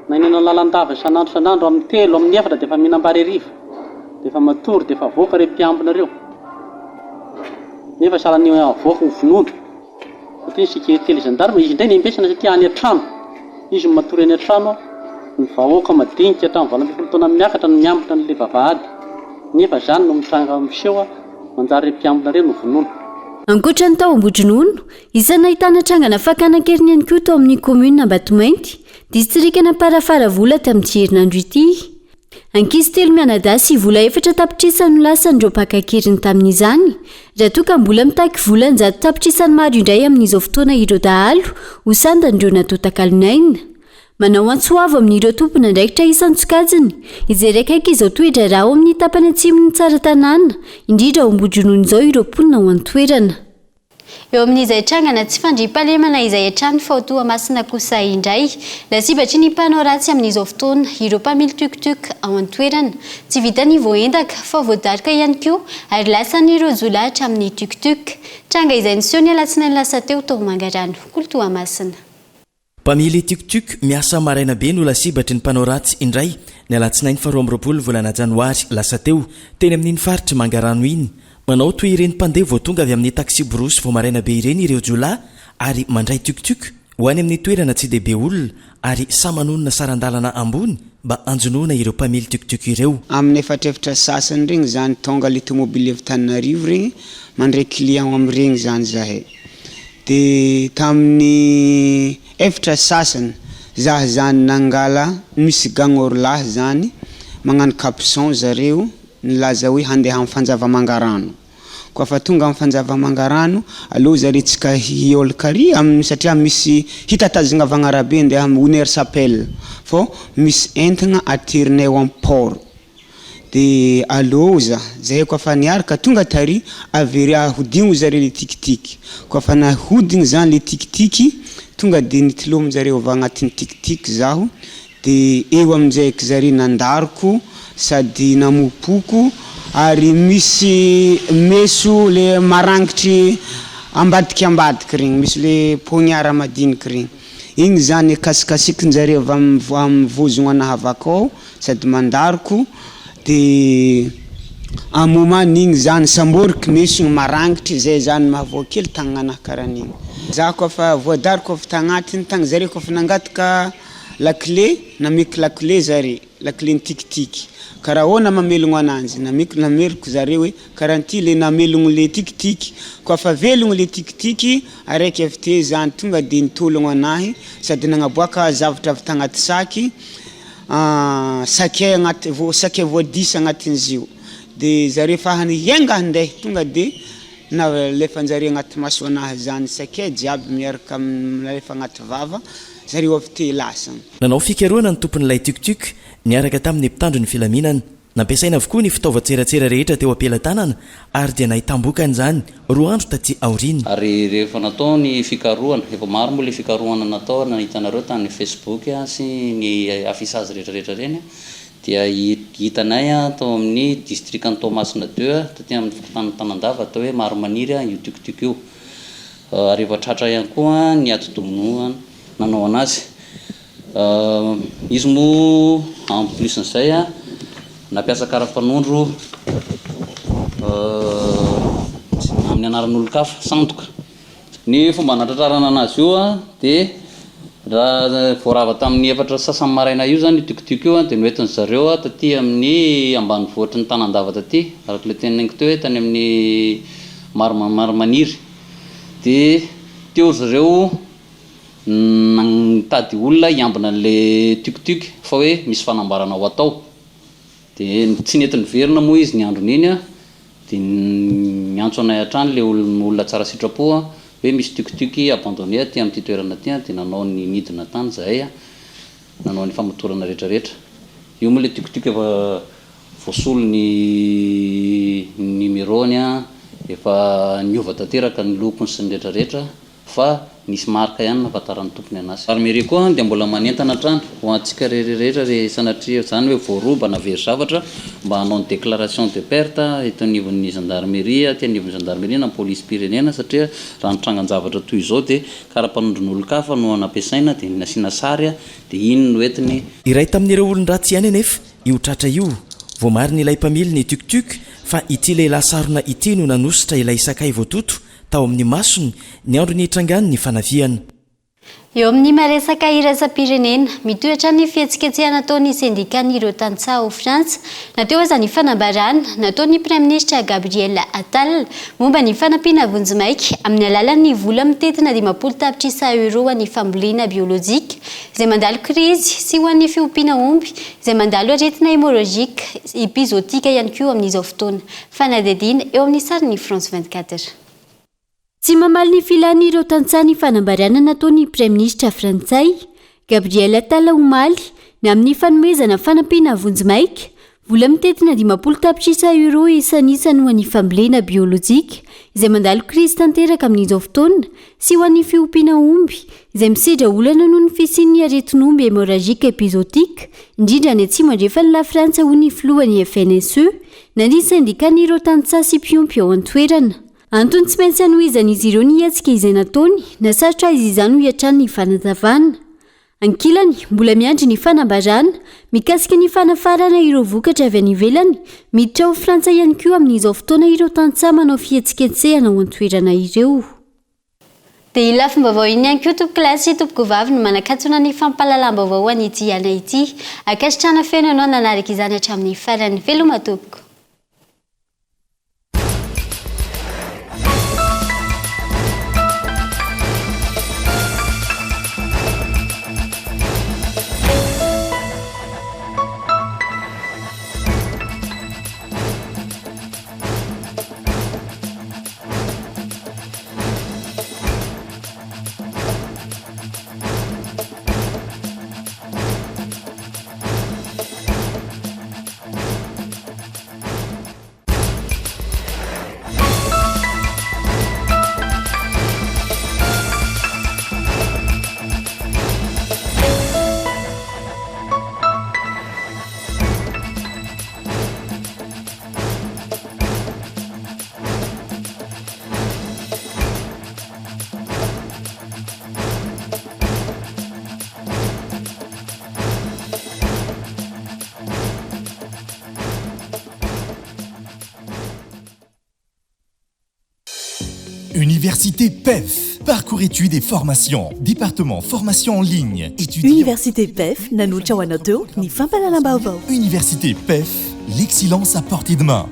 [SPEAKER 11] minainaina lalandava isan'andro isan'andro amin'ny telo amin'ny efatra de efa mihinam-bary hariva, de efa matory de efa avoaka reo mpiambina reo, nefa sahalan'ny avoaka ho vonoina. Satria ny sécurité le gendarme, izy indray no embesana satria any an-trano, izy no matory any an-trano, ny vahoaka madinika hatramin'ny 18 taona miakatra no miambina an'ilay vavahady, nefa izany no mitranga miseho, manjary ireo mpiambina ireo no vonoina.
[SPEAKER 5] Ankoatra ny tao Ambodronono, isan'ny nahitana trangana fakana an-keriny ihany koa tao amin'ny kaominina Ambatomainty, distrikan'Amparafaravola tamin'ity herinandro ity. Ankizy telo mianadahy sy vola efatra tapitrisa no lasan'ireo mpaka an-keriny tamin'izany, raha toa ka mbola mitaky vola an-jato tapitrisany maro indray amin'izao fotoana ireo dahalo ho sandan'ireo natao takalon'aina. Manao antso avo amin'ireo tompon'andraikitra isan-tsokajiny hijery akaiky izao toe-draharaha ao amin'ny tapany atsimon'i Tsaratanàna, indrindra ao Ambodronono izao ireo mponina ao an-toerana. Eo amin'izay trangana tsy fandriampahalemana izay hatrany fa ao Toamasina kosa indray, lasibatry ny mpanao ratsy amin'izao fotoana ireo mpamily tuk-tuk ao an-toerana. Tsy vitan'ny voaendaka fa voadaroka ihany koa ary lasan'ireo jiolahy hatramin'ny tuk-tuk. Tranga izay niseho ny alatsinainy lasa teo tao Mangarano. Kolo Toamasina.
[SPEAKER 2] Mpamily tuk-tuk miasa maraina be no lasibatry ny mpanao ratsy indray ny alatsinainy faha 22 volana janoary lasa teo, teny amin'iny faritr'i Mangarano iny. Manao toy ireny mpandeha vao tonga avy amin'ny taxi-brousse vao maraina be ireny ireo jiolahy ary mandray tuk-tuk ho any amin'ny toerana tsy dia be olona ary sahy manonona saran-dalana ambony mba hanjonoana ireo mpamily tuk-tuk ireo.
[SPEAKER 6] Amin'ny efatrefatra sasany regny zany tonga le tomobile avy Tananarivo regny mandray client amregny zany zahay. De tamin'ny efitra sasany zah zany nangala misy gang orolahy zany magnano capuçon zareo nilaza hoe handeha am fanjava mangarano koa fa tonga am fanjava mangarano aleo zare tsika hiolka ary am satria misy hitatazagna avy agnarabe ndeha am winner chapelle fô misy entagna aterinay ao am port De alôza, zahay koa fa niaraka tonga tary, avere ahodigno zare le tikitiky, koa fa nahodigny zany le tikitiky, tonga de nitilomin-jareo avy agnatin'ny tikitiky zaho, de eo aminjay eky zare nandaroko sady namopoko ary misy meso le marangitry ambadiky ambadiky regny, misy le poignard madiniky regny, igny zany kasikasikin-jareo avy am vozogno anahy avy akao. sady mandaroko de en moment n'igny zany samboriko mesogny marangitry zay zany mahavoa kely tagnananahy karaha an'igny, za kôfa voadaroko avy tagnatiny tagny zare kôfa nangataka lakile nameko lakile zare, lakilen'ny tikitiky, karaha ahoana mamelogno ananjy nameko nameriko zare hoe karaha an'ity le namelogno le tikitiky, kôfa velogno le tikitiky araiky avy teo zany tonga de nitologno anahy sady nagnaboaka zavatra avy tagnaty saky. Sakay agnaty vo- sakay voadisa agnatin'izy io, de zare efa hiainga handeha tonga de nalefanjare agnaty maso anahy zany sakay jiaby miaraka am- nalefa agnaty vava, zareo avy teo lasa.
[SPEAKER 2] Nanao fikarohana ny tompon'ilay tuk-tuk niaraka tamin'ny mpitandro ny filaminana. Nampiasaina avokoa ny fitaovan-tserasera rehetra teo am-pelatanana ary dia nahitam-bokany izany roa andro taty aoriana.
[SPEAKER 12] Ary rehefa natao ny fikarohana, efa maro moa ilay fikarohana natao na hitanareo tany Facebook sy ny affichage rehetra rehetra ireny dia hitanay tao amin'ny distrikan'i Toamasina deux taty amin'ny fokontanin'i Tanandava atao hoe Maromaniry io tuk tuk io. Ary efa tratra ihany koa ny atidoha nanao anazy. Izy moa en plus n'izay nampiasa kara-panondro amin'ny anaran'olon-kafa, sandoka. Ny fomba hanatratrarana anazy io dia Raha voarava tamin'ny efatra sy sasany maraina io izany io tuc-tuc io dia noentin-dry zareo taty amin'ny ambanivohitry ny Tanandava taty, araka ilay teneniko teo hoe tany amin'ny Marimaniry. Dia teo ry zareo nitady olona hiambina an'ilay tuc-tuc fa hoe misy fanamboarana ho atao. Dia tsy nety niverina moa izy ny andron'iny dia niantso anay hatrany ilay olona tsara sitrapo hoe misy tuc tuc abandonné aty amin'ity toerana ity dia nanao ny nidina tany izahay nanao ny famotorana rehetra rehetra. Io moa ilay tuc tuc efa voasolo ny numéro-ny, efa niova tanteraka ny lokony sy ny rehetra rehetra. Fa nisy marika ihany nahafantaran'ny tompony anazy. Gendarmerie koa dia mbola manentana hatrany ho antsika rehetra re sanatria izany hoe voaroba na very zavatra mba hanao ny déclaration de perte eto anivon'ny gendarmerie aty anivon'ny gendarmerie na ny polisim-pirenena satria raha ny trangan-javatra toy izao dia kara-panondron'olon-kafa no nampiasaina dia nasiana sary dia iny no entiny
[SPEAKER 2] Iray tamin'ireo olon-dratsy ihany anefa io tratra io. Voamarin'ilay mpamily ny tuc-tuc fa ity lehilahy sarona ity no nanositra ilay sakay voatoto tao amin'ny masony ny andro nitrangan'ny fanafihana.
[SPEAKER 5] Eo amin'ny maresaka iraisam-pirenena, mitohy hatrany ny fihetsiketsehana ataon'ny sendikan'ireo tantsaha ao Frantsa, na teo aza ny fanambarana nataon'ny Praiminisitra Gabriel Attal momba ny fanampiana vonjimaika amin'ny alalan'ny vola mitentina 50 tapitrisa euros ho an'ny fambolena biolojika izay mandalo krizy sy ho an'ny fiompiana omby izay mandalo aretina hémorragique epizootique ihany koa amin'izao fotoana. Fanadihadiana eo amin'ny sarin'ny France 24. Tsy mamaly ny filan'ireo tantsaha ny fanambarana nataon'ny Praiminisitra frantsay, Gabriel Attal omaly, ny amin'ny fanomezana fanampiana vonjimaika, vola mitentina 50 tapitrisa euros isanisany ho an'ny fambolena biolojika izay mandalo krizy tanteraka amin'izao fotoana sy ho an'ny fiompiana omby izay misedra olana noho ny fisian'ny aretin'omby hémorragique épizootique, indrindra any atsimo andrefan'i Lafrantsa hoy ny filohan'ny FNSE, na ny sendikan'ireo tantsaha sy mpiompy ao an-toerana. Antony tsy maintsy hanohizan'izy ireo ny hetsika izay nataony, na sarotra aza izany hoy hatrany ny fanazavana. Ankilany, mbola miandry ny fanambarana mikasika ny fanafarana ireo vokatra avy any ivelany miditra ao Frantsa ihany koa amin'izao fotoana ireo tantsaha manao fihetsiketsehana ao an-toerana ireo. Dia iny lafim-baovao iny ihany koa tompokolahy sy tompokovavy no manakatona ny fampahalalam-baovao ho an'ity alina ity. Ankasitrahana feno ianao nanaraka izany hatramin'ny farany. Veloma tompoko.
[SPEAKER 1] Université PEF, parcours études et formation, département formation en ligne, étudiants.
[SPEAKER 13] Université PEF nanolotra ho anao teo ny fampahalalam-baovao.
[SPEAKER 1] Université PEF, l'excellence à portée de main.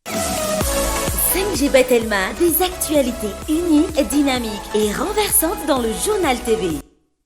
[SPEAKER 14] 5G by Telma, des actualités uniques, dynamiques et renversantes dans le journal TV.